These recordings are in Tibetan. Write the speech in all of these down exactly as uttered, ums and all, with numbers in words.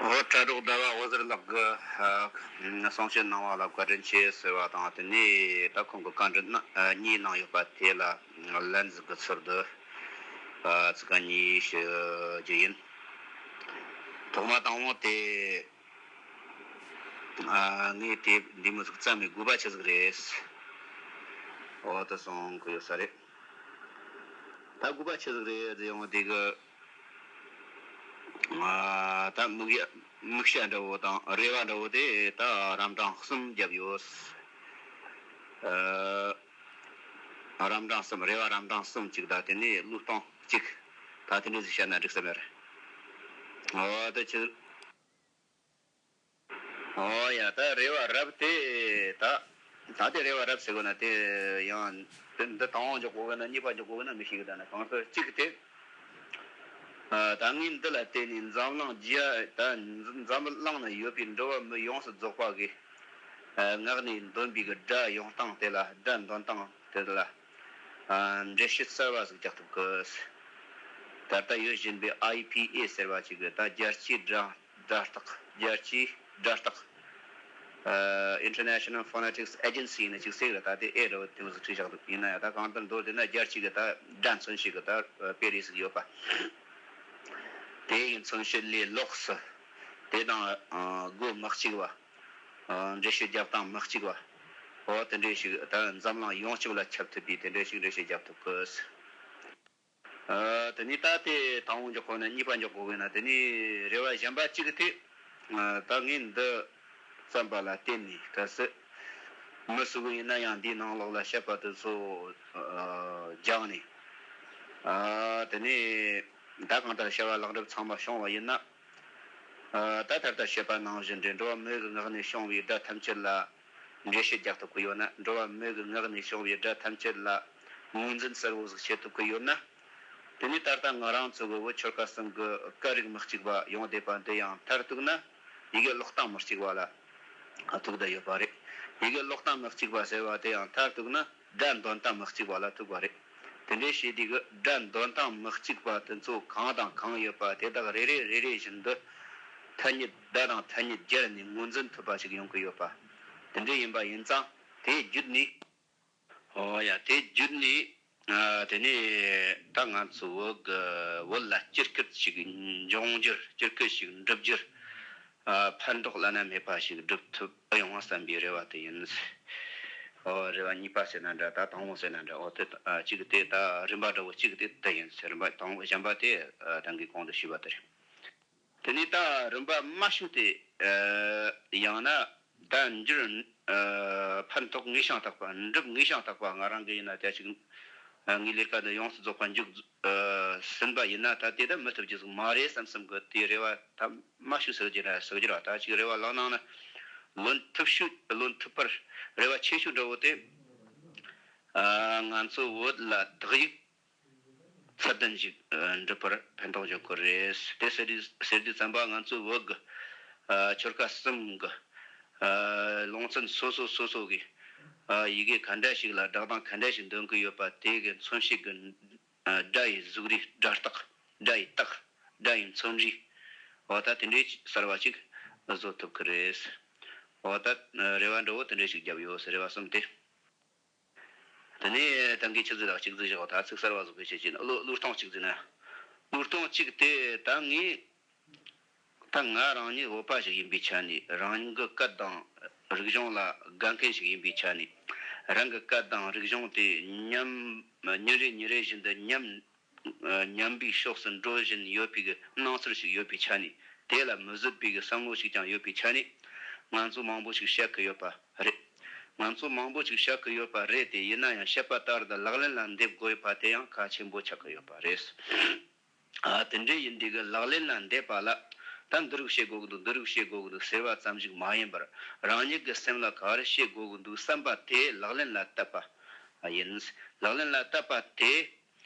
འོ། དྲ་གྲོགས་ཟླ་བ་འོད་ཟེར་ལགས་ཀྱིས་ཨ་གསུང་བཤད་གནང་བ་ལ་བཀའ་དྲིན་ཆེ་ཟེར་བ་དང་། དེ་ནས་ད་ཁོང་གི་བཀའ་འདྲི་གནང་ཨ་གཉིས་གནང་ཡོད་པ་དེ་ལ་ལན་ཟིག་གི་ཚུལ་དུ་ཨ་ཚིག་ག་གཉིས་ཞུ་རྒྱུ་ཡིན། ཐོག་མ་དང་པོ་དེ། ཨ་ངས་དེ་འདི་མོ་ཟིག་བརྩམས་ནས་དགོས་པ་ཆི་ཟིག་རེད། འོ་དེ་གསུང་གི་ཡོད་ས་རེད། ད་དགོས་པ་ཆི་ཟིག་རེད་ཟེར་ཡོང་དེ་གི། ཨ་ད་དམིགས་ཡ་དམིགས་བྱ་འདྲ་བོ་དང་རེ་བ་འདྲ་བོ་དེ་ད་རབ་འབྲིང་གསུམ་བརྒྱབ་ཡོད། ཨ་རབ་འབྲིང་གསུམ། རེ་བ་རབ་འབྲིང་གསུམ་གཅིག་དང་། དེ་ནས་བློས་གཏོང་གཅིག་ད་དེ་འདྲ་ཟིག་བཤད་ན་འགྲིག་ས་མེད། འོ་ད་ཆི། ཨོ་ཡ། ད་རེ་བ་རབ་དེ་ད་ད་དེ་རེ་བ་རབ་ཟེར་དགོས་ན་དེ་ཡང་དེ་འདི་དང་པོ་འཇོག་དགོས་གི་ན་གཉིས་པ་འཇོག་དགོས་གི་ན་མི་ཤེས་གི། ད་ན་གང་ལྟར་གཅིག་དེ། ཨ་ད་ངས་འདི་ལ་བརྟེན་ནས་འཛམ་གླིང་རྒྱ་ད་འཛམ་གླིང་ན་ཡོད་པའི་འགྲོ་བ་མི་ཡོངས་སུ་རྫོགས་པ་གི་ཨ་ངག་ནས་འདོན་པའི་གི་སྒྲ་ཡོང་སྟངས་དེ་ལ། སྒྲ་འདོན་སྟངས་དེ་ལ་ཨ་འགྲེལ་བཤད་གསར་བ་ཟིག་རྒྱག་ཐུབ་གི། ད་ལྟ་ཡོད་བཞིན་པའི་ཨའི་པི་ཨེ་ཟེར་བ་ཅིག་གི་ད་རྒྱལ་སྤྱིའི་སྒྲ་སྒྲ་རྟགས། རྒྱལ་སྤྱིའི་སྒྲ་རྟགས། ཨ་International Phonetics Agency ཡིན་ན་ཅིག་ཟེར་གི་ར། ད་དེ་ཨེ་འདྲ་བོ་དེ་མོ་ཟིག་བྲིས་བཞག་འདུག་ཡིན་ན་ཡང་ད་གང་ལྟར་མདོར་བསྡུས་ན་རྒྱལ་སྤྱི་གི་ད་སྒྲ་མཚོན་བྱེད་གི་ད་དཔེ་རིས་ཟིག་ཡོད་པ། དེ་ཡི་མཚོན་བྱེད་ལས་ལོགས་སུ་དེ་དང་ཨ་སྒོ་མི་གཅིག་པ། ཨ་འགྲེལ་བཤད་རྒྱབ་སྟངས་མི་གཅིག་པ། འོ་དེ་འདྲ་ཞིག་ད་འཛམ་གླིང་ཡོངས་ཁྱབ་ལ་ཁྱབ་ཐུབ་པའི་དེ་འདྲ་ཞིག་འགྲེལ་བཤད་རྒྱབ་ཐུབ་གི། ཨ་དེ་ནས་ད་དེ་དང་པོ་འཇོག་དགོས་ན་གཉིས་པ་འཇོག་དགོས་གི་ན། དེ་ནས་རེ་བ་གཞན་པ་གཅིག་དེ། ཨ་ད་ངས་འདི་བརྩམས་པ་ལ་བརྟེན་ནས་གལ་སྲིད་མི་སུ་གི་ཡིན་ན་ཡང་འདིའི་ནང་ལོགས་ལ་བཤད་པ་དེ་ཚོ་ཨ་སྦྱངས་ནས། ཨ་དེ་ནས་ད་གང་ལྟར་བྱ་བ་ལེགས་འགྲུབ་ཚང་མ་བྱུང་བ་ཡིན་ན། ཨ་ད་ད་ལྟ་བཤད་པ་ནང་བཞིན་རེད། འགྲོ་བ་མི་གི་ངག་ནས་བྱུང་བའི་སྒྲ་ཐམས་ཅད་ལ་འགྲེལ་བཤད་རྒྱག་ཐུབ་ཀྱི་ཡོད་ན། འགྲོ་བ་མི་གི་ངག་ནས་བྱུང་བའི་སྒྲ་ཐམས་ཅད་ལ་ངོས་འཛིན་གསལ་བོ་ཟིག་བྱེད་ཐུབ་ཀྱི་ཡོད་ན། དེ་ནས་ད་ལྟ་ང་རང་ཚོ་གི་བོད་ཆོལ་ཁ་གསུམ་གི་སྐད་རིགས་མི་གཅིག་པ་ཡོང་བསྡད་པ་འདི་ཡང་མཐར་གཏུགས་ན་ཡི་གེ་ཀློག་སྟངས་མི་གཅིག་པ་ལ་ཐུག་བསྡད་ཡོད་པ་རེད། ཡི་གེ་ཀློག་སྟངས་མི་གཅིག་པ་ཟེར་བ་དེ་ཡང་མཐར་གཏུགས་ན་སྒྲ་འདོན་སྟངས་མི་གཅིག་པ་ལ་ཐུག་པ་རེད། དེ་འདྲའི་བྱས་དུས་ཀྱི་སྒྲ་འདོན་སྟངས་མི་གཅིག་པ་དེ་ཚོ་གང་དང་གང་ཡོད་པ་དེ་དག་རེ་རེ་རེ་རེ་བཞིན་དུ་ཐ་སྙད་ཟླ་དང་ཐ་སྙད་སྦྱར་ནས་ངོས་འཛིན་ཐུབ་པ་ཞིག་ཡོང་གི་ཡོད་པ། དེ་འདྲ་ཡིན་པ་ཡིན་ཙང་དེ་བརྒྱུད་ནས། ཨོ་ཡ། དེ་བརྒྱུད་ནས་ཨ་དེ་ནས་ད་ང་ཚོ་བོད་གི་བོད་ལ་སྤྱི་སྐད་ཞིག་འབྱུང་འགྱུར། སྤྱི་སྐད་ཞིག་འགྲུབ་རྒྱུར། ཨ་ཕན་ཐོགས་བླ་ན་མེད་པ་ཞིག་སྒྲུབ་ཐུབ་ཨེ་ཡོང་བསམ་པའི་རེ་བ་དེ་ཡིན། ཨོ་རེ་བ་གཉིས་པ་ཟེར་ན་འདྲ། ད་དང་པོ་ཟེར་ན་འདྲ། ཨོ་དེ་ཨ་གཅིག་དེ་ད་རིམ་པ་འདྲ་བོ་གཅིག་དེ་དེ་ཡིན། རིམ་པ་དང་པོ་གཞན་པ་དེ་ཨ་ད་གིན་གོང་དུ་ཞུས་པ་དེ་རེད། དེ་ནས་ད་རིམ་པ་མ་ཞུ་སྟེ། ཨ་ཡང་ན་ད་འགྱུར་ཨ་ཕན་ཐོགས་ངེས་ཤིང་ཐག་པ། འགྲུབ་ངེས་ཤིང་ཐག་པ། ང་རང་གི་ཡིན་ན་དེ་ཅིག་ཨ་ངའི་ལས་ཀ་འདི་ཡོངས་སུ་རྫོགས་པ་འཇུག་ཨ་ཟིན་པ་ཡིན་ན། ད་དེ་ད་མི་ཐུབ་རྒྱུ་ཟིག་མ་རེད་བསམ་བསམ་གི་དེ་རེ་བ་ད་མ་ཞུ་ཟེར་རྒྱུ་ར་ཟེར་རྒྱུ་ར། ད་ཅིག་རེ་བ་ལངས་གནང་ན་ལོན་ཐུབ་ཤོས། ལོན་ཐུབ་པར་རེ་བ་ཆེ་ཤོས་འདྲ་བོ་དེ་ཨ་ང་ཚོ་བོད་ལ་དག་ཡིག་ཚད་ལྡན་ཞིག་ཨ་འགྲུབ་པར་ཕན་ཐོགས་འཇོག་གི་རེད། དེ་ཟེར་དུས་ཟེར་དུས་ཙམ་པ་ང་ཚོའི་བོད་ཀྱི་ཨ་ཆོལ་ཁ་གསུམ་གྱི་ཨ་ལུང་ཚན་སོ་སོ་སོ་སོ་གི་ཨ་ཡི་གེ་ག་འདྲ་ཞིག་ལ་སྒྲ་གདངས་ག་འདྲ་ཞིག་འདོན་གྱི་ཡོད་པ། དེ་གི་མཚོན་བྱེད་ཀྱི་ཨ་སྒྲ་ཡི་གཟུགས་རིས། སྒྲ་རྟགས། སྒྲ་ཡི་རྟགས། སྒྲ་ཡི་མཚོན་རིས། འོ་ད་དེ་འདྲའི་གསར་བ་ཞིག་བཟོ་ཐུབ་ཀྱི་རེད། འོ་ད་རེ་བ་འདྲ་བོ་དེ་འདྲ་ཞིག་བརྒྱབ་ཡོད་ཟེར། རེ་བ་གསུམ་དེ། དེ་ནས་ད་གིན་ཆི་ཟིག་དང་གཅིག་ཟིག་བཞག་ད་ཚིག་གསར་བ་བཟོ་དགོས་བྱེད་ཀྱིན། བློ་བློས་གཏོང་གཅིག་ཟིག་ན། བློས་གཏོང་གཅིག་དེ་ད་ངས་ད་ང་རང་ཉིད་བོད་པ་ཞིག་ཡིན་པའི་ཆ་ནས། རང་གི་སྐད་དང་རིག་གཞུང་ལ་དགའ་མཁན་ཞིག་ཡིན་པའི་ཆ་ནས། རང་གི་སྐད་དང་རིག་གཞུང་དེ་ཉམས་ཉིན་རེ་ཉིན་རེ་བཞིན་དུ་ཉམས། ཉམས་པའི་ཕྱོགས་སུ་འགྲོ་བཞིན་ཡོད་པའི་གི་སྣང་ཚུལ་ཞིག་ཡོད་པའི་ཆ་ནས། དེ་ལ་མི་བཟོད་པའི་གི་བསམ་བློ་ཞིག་ཀྱང་ཡོད་པའི་ཆ་ནས། ང་ཚོ་མང་པོ་ཞིག་བཤད་གི་ཡོད་པ་རེད། ང་ཚོ་མང་པོ་ཞིག་བཤད་གི་ཡོད་པ་རེད་དེ། ཡིན་ན་ཡང་བཤད་པ་ལྟར་དུ་ལག་ལེན་ལ་འདེབས་དགོས་པ་དེ་ཡང་གལ་ཆེན་པོ་ཆགས་གི་ཡོད་པ་རེད། ཨ་དེ་འདྲ་ཡིན་དུས་གི་ལག་ལེན་ལ་འདེབས་པ་ལ། ད་འདི་རིགས་བྱེད་དགོས་གི་འདུག་འདི་རིགས་བྱེད་དགོས་གི་འདུག་ཟེར་བ་ཙམ་ཞིག་མ་ཡིན་པར། རང་ཉིད་ཀྱི་སེམས་ལ་ག་རེ་བྱེད་དགོས་གི་འདུག་བསམ་པ་དེ་ལག་ལེན་ལ་བསྟར་བ་ཡིན། ལག་ལེན་ལ་བསྟར་བ་དེ།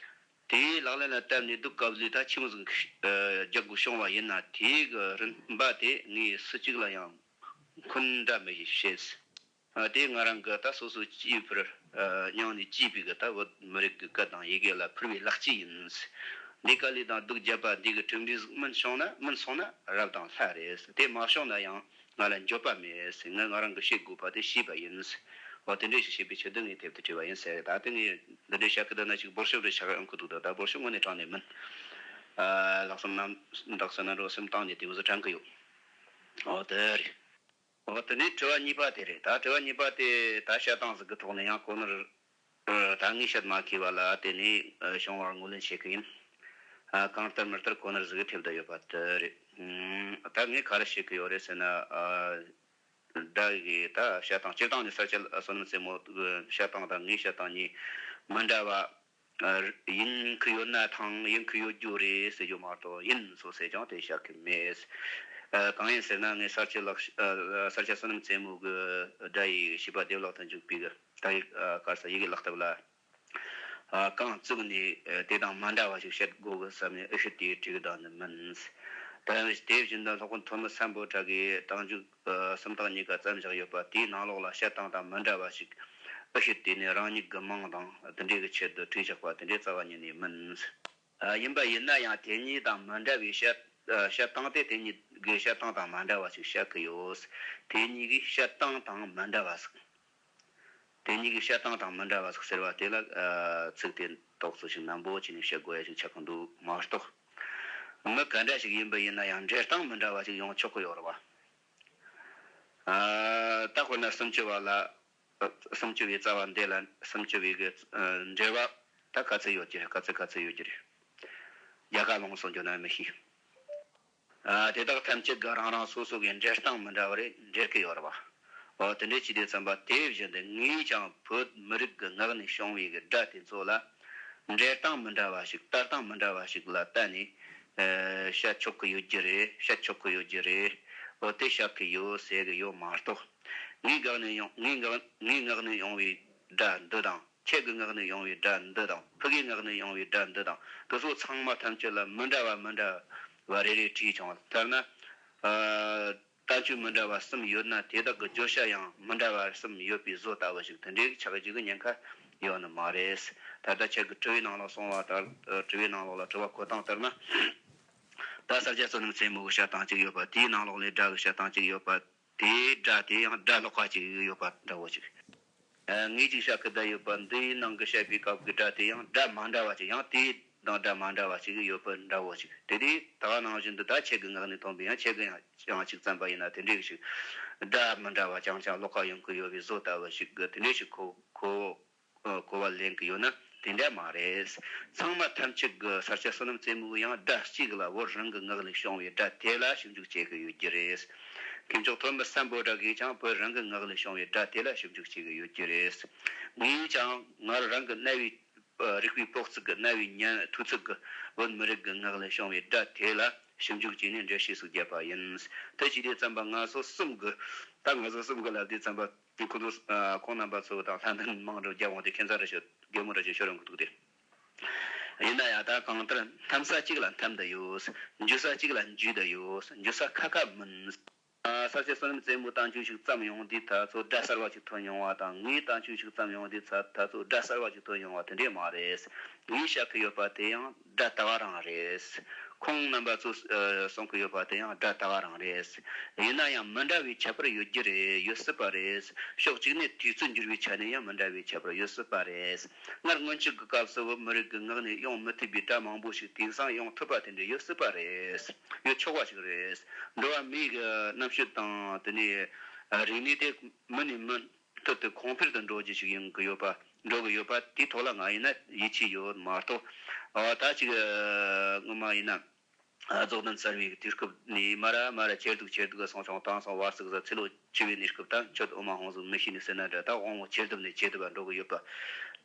དེའི་ལག་ལེན་ལ་བསྟར་ནས་སྡུག་ག་བཟླས་ད་ཆི་མོ་ཟིག་ཨ་རྒྱག་དགོས་བྱུང་བ་ཡིན་ན། དེའི་གི་རིམ་པ་དེ་ངས་སུ་གཅིག་ལ་ཡང་འཁོན་འདྲ་མི་བྱེད། ཨ་དེ་ང་རང་གི་ད་སོ་སོ་སྐྱེས་པར་ཨ་སྙིང་ནས་སྐྱེས་པའི་གི་ད་བོད་མི་རིགས་ཀྱི་སྐད་དང་ཡི་གེ་ལ་ཕུལ་བའི་ལེགས་སྐྱེས་ཡིན། འདི་དཀའ་ལས་དང་སྡུག་བརྒྱབ་པ་འདི་གི་གྲུབ་འབྲས་ཟིག་སྨིན་བྱུང་ན་སྨིན་སོང་ན་རབ་དང་ལྷ་རེད། དེ་མ་བྱུང་ན་ཡང་ང་ལ་འགྱོད་པ་མེད། ངས་ང་རང་གི་བྱེད་དགོས་པ་དེ་བྱས་པ་ཡིན། འོ་དེ་འདྲ་ཞིག་བྱས་པའི་ཆེད་དུ་ངས་དེབ་དེ་བྲིས་པ་ཡིན་ཟེར། ད་ལྟ་ངས་འདི་འདྲའི་བཤད་ཀི་འདུག་ན་ཅིག་འབོར་ཤོག་རེ་ཆགས་ཡོང་གི་འདུག་ད་ད་འབོར་ཤོག་དངོས་གནས་དྲང་གནས་མིན། ཨ་ལགས་སམ་རྣམ་དག་ས་ན་འགྲོ་སེམས་བཏང་ནས་དེ་བཟོ་དྲན་གི་ཡོད། འོ་དེ་རེད། འོ་དེ་ནས་དྲི་བ་གཉིས་པ་དེ་རེད། ད་དྲི་བ་གཉིས་པ་དེ་ད་བཤད་སྟངས་ཟིག་གི་ཐོག་ནས་ཡང་ཁོ་ནར་ཨ་ད་ངས་བཤད་མ་ཁེལ་བ་ལ་དེ་ནས་ཨ་བྱུང་བར་ངོས་ལེན་བྱེད་ཀྱི་ཡིན། ཨ་གང་ལྟར་མི་ལྟར་ཁོ་ནར་ཟིག་ཐེབས་བསྡད་ཡོད་པ་དེ་རེད། ཨ་ད་ངས་ག་རེ་བཤད་ཀྱི་ཡོད་རེད་ཟེར་ན། ཨ་སྒྲ་གི་ད་བཤད་སྟངས་སྤྱིར་བཏང་ནས་ས་སྐྱ་བསོད་ནམས་རྩེ་མོ་བཤད་སྟངས་དང་ངའི་བཤད་སྟངས་གཉིས་མི་འདྲ་བ། ཨ་ཡིན་གི་ཡོད་ན་ཐང་ཡིན་གི་ཡོད་རྒྱུ་རེད་ཟེར་རྒྱུ་མ་གཏོགས་ཡིན་སོ་ཟེར་ཀྱང་དེ་བཤད་གི་མེད། ཨ་གང་ཡིན་ཟེར་ན་ངས་གསར་བརྗེ་ལག་ཨ་གསར་བརྗེ་བསོད་ནམས་རྩེ་མོ་གི་སྒྲ་ཡི་བྱིས་པ་བདེ་བླག་ཏུ་འཇུག་པའི་གི་ད་ཡིག་ཨ་ག་རེ་ཟེར་ཡི་གེ་ཀློག་ཐབས་ལ། ཨ་རྐང་བཙུགས་ནས་ཨ་དེ་དང་མ་འདྲ་བ་ཞིག་བཤད་དགོས་གི་བསམ་ནས་ཨེ་ཤེས་དེའི་བྲིས་གི་བཏང་ནི་མིན། ད་དེ་བཞིན་དུ་སློབ་དཔོན་ཐོན་མི་སམ་བྷོ་ཊ་གིས་རྟགས་འཇུག་ཨ་སུམ་རྟགས་གཉིས་ཀ་བརྩམས་བཞག་ཡོད་པ་དེའི་ནང་ལོགས་ལ་བཤད་སྟངས་དང་མི་འདྲ་བ་ཞིག་ཨེ་ཤེས་དེ་ནས་རང་ཉིད་ཀྱི་མིང་དང་དེ་འདྲའི་གི་ཆེད་དུ་བྲིས་བཞག་པ་དེ་འདྲའི་རྩ་བ་ཉིད་ནས་མིན། ཨ་ཡིན་པ་ཡིན་ན་ཡང་དེ་གཉིས་དང་མི་འདྲ་བའི་བཤད་ཨ་བཤད་སྟངས་དེ་དེ་གཉིས་ཀྱི་བཤད་སྟངས་དང་མ་འདྲ་བ་ཞིག་བཤད་གི་ཡོད། དེ་གཉིས་ཀྱི་བཤད་སྟངས་དང་མི་འདྲ་བ་ཟིག་དེ་གཉིས་ཀྱི་བཤད་སྟངས་དང་མི་འདྲ་བ་ཟིག་ཟེར་བ་དེ་ལ་ཨ་ཚིག་དེ་ཏོག་ཙམ་ཞིག་ནན་པོ་བྱས་ནས་བཤད་དགོས་ཡ་ཞིག་ཆགས་ཀྱི་འདུག་མ་གཏོགས། མི་ག་འདྲ་ཞིག་ཡིན་པ་ཡིན་ན་ཡང་འབྲེལ་སྟངས་མི་འདྲ་བ་ཞིག་ཡོང་ཆོག་གི་ཡོད་རེད་བ། ཨ་ད་དཔེར་ན་སུམ་ཅུ་པ་ལ་སུམ་ཅུ་པའི་རྩ་བ་འདི་ལ་སུམ་ཅུ་པའི་གི་ཨ་འགྲེལ་པ་ད་ག་ཚོད་ཡོད་ཀྱི་རེད། ག་ཚོད་ག་ཚོད་ཡོད་ཀྱི་རེད། རྒྱ་གར་ལོངས་སུ་འགྱོ་ན་མི་ཤེས། ཨ་དེ་དག་ཐམས་ཅད་ཀྱི་རང་རང་སོ་སོ་གི་འགྲེལ་སྟངས་མི་འདྲ་བ་རེ་འགྲེལ་གི་ཡོད་རེད་བ། འོ་དེ་འདྲས་བྱས་དུས་ཙམ་པ་དེ་བཞིན་དུ་ངས་ཀྱང་བོད་མི་རིགས་ཀྱི་ངག་ནས་བྱུང་བའི་གི་སྒྲ་དེ་ཚོ་ལ་འགྲེལ་སྟངས་མི་འདྲ་བ་ཞིག་བསྟར་སྟངས་མི་འདྲ་བ་ཞིག་ལ་བལྟས་ནས་ཨ་བཤད་ཆོག་གི་ཡོད་ཀྱི་རེད། བཤད་ཆོག་གི་ཡོད་ཀྱི་རེད། འོ་དེ་བཤད་གི་ཡོད་ཟེར་གི་ཡོད་མ་གཏོགས། ངའི་ངག་ནས་ཡོང་ངའི་ངག་ངའི་ངག་ནས་ཡོང་བའི་སྒྲ་འདི་དང་། ཁྱེད་ཀྱི་ངག་ནས་ཡོང་བའི་སྒྲ་འདི་དང་། ཕ་གིའི་ངག་ནས་ཡོང་བའི་སྒྲ་འདི་དང་། དེ་ཚོ་ཚང་མ་ཐམས་ཅད་ལ་མི་འདྲ་བ་མི་འདྲ་བ་རེ་རེ་བྲིས་བྱུང་བ་ལྟར་ན། ཨ་བསྟན་བཅོས་མི་འདྲ་བ་གསུམ་ཡོད་ན་དེ་དག་གི་བརྗོད་བྱ་ཡང་མི་འདྲ་བ་གསུམ་ཡོད་པའི་བཟོ་ལྟ་བུ་ཞིག་དེ་འདྲའི་ཆགས་རྒྱུ་གི་ཉེན་ཁ་ཡོད་ནི་མ་རེད། ད་ལྟ་ཁྱེད་ཀྱི་དྲི་བའི་ནང་ལ་གསུངས་པ་ལྟར་དྲི་བའི་ནང་ལོགས་ལ་དྲི་བ་འཁོད་སྟངས་ལྟར་ན། ད་གསར་བརྗེ་བསོད་ནམས་རྩེ་མོ་གི་བཤད་སྟངས་གཅིག་ཡོད་པ་དེའི་ནང་ལོགས་ལ་སྒྲ་གི་བཤད་སྟངས་གཅིག་ཡོད་པ། དེའི་སྒྲ་དེ་ཡང་སྒྲ་ལོགས་ཀ་ཅིག་ཡོད་པ་འདྲ་བོ་ཅིག་ཨ་ངས་ཅིག་བཤད་ཀི་བསྡད་ཡོད་པ་འདིའི་ནང་གི་བཤད་པའི་སྐབས་ཀྱི་སྒྲ་དེ་ཡང་སྒྲ་མ་འདྲ་བ་ཅིག་ཡང་དེའི་དང་སྒྲ་མ་འདྲ་བ་ཅིག་ཡོད་པ་འདྲ་བོ་ཅིག་དེ་དུས་ད་ག་ནང་བཞིན་དུ་ད་ཁྱེད་ཀྱི་ངག་ནས་ཐོན་པའི་ཡང་ཁྱེད་ཀྱི་ཡང་ཡང་ཅིག་བརྩམས་པ་ཡིན་ན་དེ་འདྲའི་ཞིག་སྒྲ་མི་འདྲ་བ་རྐྱང་རྐྱང་ལོགས་ཀ་ཡོང་གི་ཡོད་པའི་བཟོ་ལྟ་བུ་ཞིག་གི་དེ་འདྲའི་ཞིག་གོ་གོ་གོ་བ་ལེན་གི་ཡོད་ན་དེ་འདྲ་མ་རེད། ཚང་མ་ཐམས་ཅད་ཀྱི་ས་སྐྱ་བསོད་ནམས་རྩེ་མོ་ཡང་སྒྲ་གཅིག་ལ་བོད་རང་གི་ངག་ལས་བྱུང་བའི་སྒྲ་དེ་ལ་ཞིབ་འཇུག་བྱེད་ཀྱི་ཡོད་ཀྱི་རེད། མཁས་མཆོག་ཐོན་མི་སམ་བྷོ་ཊ་གིས་ཀྱང་བོད་རང་གི་ངག་ལས་བྱུང་བའི་སྒྲ་དེ་ལ་ཞིབ་འཇུག་བྱེད་ཀྱི་ཡོད་ཀྱི་རེད། ངས་ཀྱང་ང་རང་གི་རྣ་བའི་རིག་པའི་སྤོབས་ཚིག་གི་རྣ་བའི་ཉན་ཐོས་ཚུལ་གྱི་བོད་མི་རིགས་ཀྱི་ངག་ལས་བྱུང་བའི་སྒྲ་དེ་ལ་ཞིབ་འཇུག་བྱས་ནས་འགྲེལ་བཤད་ཟིག་བརྒྱབ་པ་ཡིན། དེ་བྱས་དུས་ཙམ་པ་ང་ཚོ་གསུམ་གི་ད་ང་ཚོ་གསུམ་གི་ལབ་དུས་ཙམ་པ། ཁོང་ཚོ་ཨ་ཁོང་རྣམ་པ་ཚོ་དང་ལྷན་ཐོན་མང་དུ་རྒྱབ་འོང་དེ་ཁྱད་མཚར་རེ་ཞིག་གད་མོ་རེ་ཞིག་ཤོར་ཡོང་གི་འདུག་སྟེ། ཡིན་ན་ཡང་ད་གང་ལྟར་འཐམ་ས་གཅིག་ལ་འཐམ་བསྡད་ཡོད། འཇུ་ས་གཅིག་ལ་འཇུས་བསྡད་ཡོད། འཇུ་ས་ཁ་ཁ་མིན། ཨ་ས་སྐྱ་བསོད་ནམས་རྩེ་མོ་བསྟན་བཅོས་ཤིག་བརྩམས་ཡོང་དུས་ད་ཚོ་སྒྲ་གསར་བ་ཞིག་ཐོན་ཡོང་བ་དང་། ངས་བསྟན་བཅོས་ཤིག་བརྩམས་ཡོང་དུས་ད་ད་ཚོ་སྒྲ་གསར་བ་ཞིག་ཐོན་ཡོང་བ་དེ་འདྲས་མ་རེད། ངས་བཤད་གི་ཡོད་པ་དེ་ཡང་སྒྲ་ད་ག་རང་རེད། ཁོང་རྣམ་པ་ཚོས་ཨ་གསུང་གི་ཡོད་པ་དེ་ཡང་སྒྲ་ད་ག་རང་རེད། ཡིན་ན་ཡང་མི་འདྲ་བའི་ཁྱད་པར་ཡོད་རྒྱུ་རེད། ཡོད་སྲིད་པ་རེད། ཕྱོགས་གཅིག་ནས་དུས་ཚོད་འགྱུར་བའི་ཆ་ནས་ཡང་མི་འདྲ་བའི་ཁྱད་པར་ཡོད་སྲིད་པ་རེད། སྔར་སྔོན་ཆད་ཀྱི་སྐབས་སུ་བོད་མི་རིགས་ཀྱི་ངག་ནས་ཡོང་མི་ཐུབ་པའི་སྒྲ་མང་པོ་ཞིག་དེང་སང་ཡོང་ཐུབ་པ་དེ་འདྲ་ཡོད་སྲིད་པ་རེད། ཡོད་ཆོག་པ་ཞིག་རེད། འགྲོ་བ་མིའི་གི་རྣམ་དཔྱོད་དང་དེ་ནས་རིག་གནས་དེ་མི་ནས་མི། མཐུད་དེ་གོང་འཕེལ་དུ་འགྲོ་རྒྱུ་ཞིག་ཡིན་གི་ཡོད་པ། འགྲོ་གི་ཡོད་པ་དེའི་ཐོག་ལ་ང་ཡིན་ན་ཡིད་ཆེས་ཡོད་མ་གཏོགས། ཨ་ད་ཅིག་ཨ་སྔོན་མ་ཡིན་ན་ཨ་རྫོགས་ལྡན་གསར་བའི་དུས་སྐབས་ནས་མར་མར་ཆེར་འདུག་ཆེར་འདུག་སོང་བྱུང་། དེང་སང་བར་སྲིད་ས་ཚེ་ལོ་བཅུ་བའི་གནས་སྐབས་ད་ཁྱོད་འོ་མ་ཧོང་ཟིག་མི་ཤེས་ནི་ཟེར་ན་འདྲ། ད་དབང་བོ་ཆེར་བསྡུབས་ནས་ཆེར་བསྡུབས་པ་འགྲོ་གི་ཡོད་པ།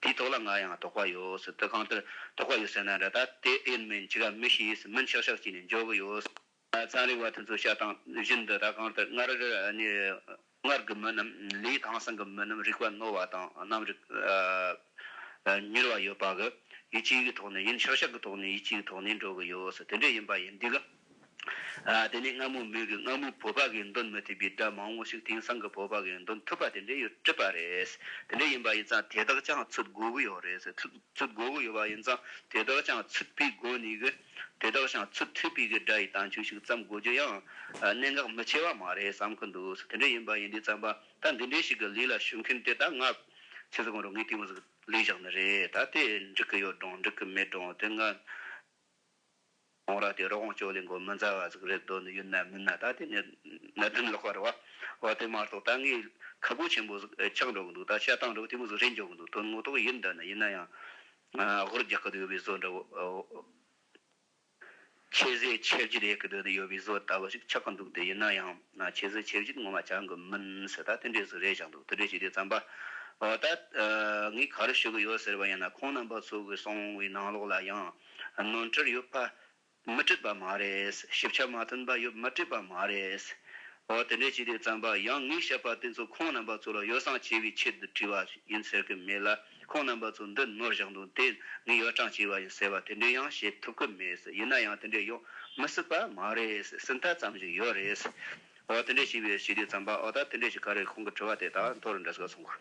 དེའི་ཐོག་ལ་ང་ཡང་དོགས་པ་ཡོད་ཟེར། དེ་གང་ལྟར་དོགས་པ་ཡོད་ཟེར་ན་འདྲ། ད་དེ་ཡིན་མིན་ཅི་ག་མི་ཤེས། མིན་ཤག་ཤག་བྱས་ནས་འཇོག་གི་ཡོད། ཚན་རིག་པ་དེ་ཚོའི་བཤད་སྟངས་བཞིན་དུ་ད་གང་ལྟར་སྔར་ནས་སྔར་གྱི་མི་རྣམས་ལས་དེང་སང་གི་མི་རྣམས་རིག་པ་རྣོ་བ་དང་རྣམ་རིག་ཨ་ཨ་མྱུར་བ་ཡོད་པ་གི་ཡིད་ཆེས་ཀྱི་ཐོག་ནས་ཡིན། ཤག་ཤག་གི་ཐོག་ནས་ཡིད་ཆེས་ཀྱི་ཐོག་ནས་འགྲོ་གི་ཡོད་ཟེར། དེ་འདྲ་ཡིན་པ་ཡིན་དུས་གི་ ཨ། དེ་ནས་སྔ་མོ་མི་གི་སྔ་མོའི་བོད་པ་གིས་འདོན་མི་ཐུབ་པའི་སྒྲ་མང་བོ་ཞིག་དེང་སང་གི་བོད་པ་གིས་འདོན་ཐུབ་པ་དེ་འདྲ་ཡོད་སྲིད་པ་རེད། དེ་འདྲ་ཡིན་པ་ཡིན་ཙང་དེ་དག་ཀྱང་ཚུད་དགོས་ཀྱི་ཡོད་རེད། ཚུད་ཚུད་དགོས་ཀྱི་ཡོད་པ་ཡིན་ཙང་དེ་དག་ཀྱང་ཚུད་པའི་སྒོ་ནས་གི་དེ་དག་ཀྱང་ཚུད་ཐུབ་པའི་གི་སྒྲ་ཡི་དམ་ཆོས་ཤིག་བརྩམ་དགོས་རྒྱུ་ཡང་གནད་འགག་མི་ཆེ་བ་མ་རེད་བསམ་གི་འདུག་དེ་འདྲ་ཡིན་པ་ཡིན་དུས་ཙམ་པ་ད་འདི་འདྲའི་ཞིག་གི་ལས་ལ་ཞུགས་མཁན་དེ་ད་ང་ཆི་ཟིག་གོ་རུ་ངས་དེ་མོ་ཟིག་ལས་བཞག་ནི་རེད། ད་དེ་འགྲིག་གི་ཡོད་རུང་འགྲིག་གི་མེད་རུང་དེ་ང་ཁོང་ར་དེ་རོགས་ཅོ་ལེན་གོ་མི་མཛའ་བ་ཟིག་རེད་འདོད་ནི་ཡིན་ན་མིན་ན། ད་དེ་ནི་གནད་དོན་ལོག་པ་རེད་བ། འོ་དེ་མ་གཏོགས་ད་ངས་ཁ་སྒོ་ཆེན་པོ་ཟིག་ཆགས་འགྲོ་གི་འདུག་ད་བཤད་སྟངས་འགྲོ་གི་དེ་མོ་ཟིག་རེད་འཇོག་གི་འདུག་དོན་ངོ་ཐོག་ཡིན་འདི་ནི་ཡིན་ན་ཡང་ཨ་ཧོར་རྒྱག་གི་ཡོད་པའི་བཟོ་འདྲ་བོ། ཆེ་ཟས་ཆེ་བརྗིད་ཡེད་གི་འདོད་ནི་ཡོད་པའི་བཟོ་ལྟ་བུ་ཞིག་ཆགས་གི་འདུག་དེ་ཡིན་ན་ཡང་ཆེ་ཟས་ཆེ་བརྗིད་ངོ་མ་ཆགས་གི་མིན་ཟེར། ད་དེ་འདྲའི་ཟིག་རེད་བཞག་འདུག་དེ་འདྲའི་ཞིག་དེ་ཙམ་པ། འོ་ད་ངས་ག་རེ་ཞུ་གི་ཡོད་ཟེར་བ་ཡིན་ན་ཁོང་རྣམ་པ་ཚོ་གི་གསུང་བའི་ནང་ལོགས་ལ་ཡང་ནོར་འཁྲུལ་ཡོད་པ། མི་འགྲིག་པ་མ་རེད། ཞིབ་ཆ་མ་མཐུན་པ་ཡོད་མ་འགྲིག་པ་མ་རེད། འོ་དེ་འདྲའི་བྱས་དུས་ཙམ་པ་ཡང་ངས་བཤད་པ་དེ་ཚོ་ཁོང་རྣམ་པ་ཚོ་ལ་ཡོ་བསྲང་བྱེད་པའི་ཆེད་དུ་བྲིས་པ་ཡིན་ཟེར་གི་མེད་ལ། ཁོང་རྣམ་པ་ཚོ་འདི་ནོར་བཞག་འདུག་དེ་ངས་ཡོ་བསྲང་བྱས་པ་ཡིན་ཟེར་བ་དེ་འདྲ་ཡང་བྱེད་ཐུབ་གི་མེད། ཡིན་ན་ཡང་དེ་འདྲ་ཡོང་མི་སྲིད་པ་མ་རེད། སྲིད་མཐའ་ཙམ་ཞིག་ཡོད་རེད། འོ་དེ་འདྲ་བྱས་པའི་བྱས་དུས་ཙམ་པ་འོ་ད་དེ་འདྲ་ཞིག་ག་རེ་ཁོང་གི་དྲི་བ་དེ་ད་མཐོ་རུ་འགྲོ་ཟིག་སོང་གི།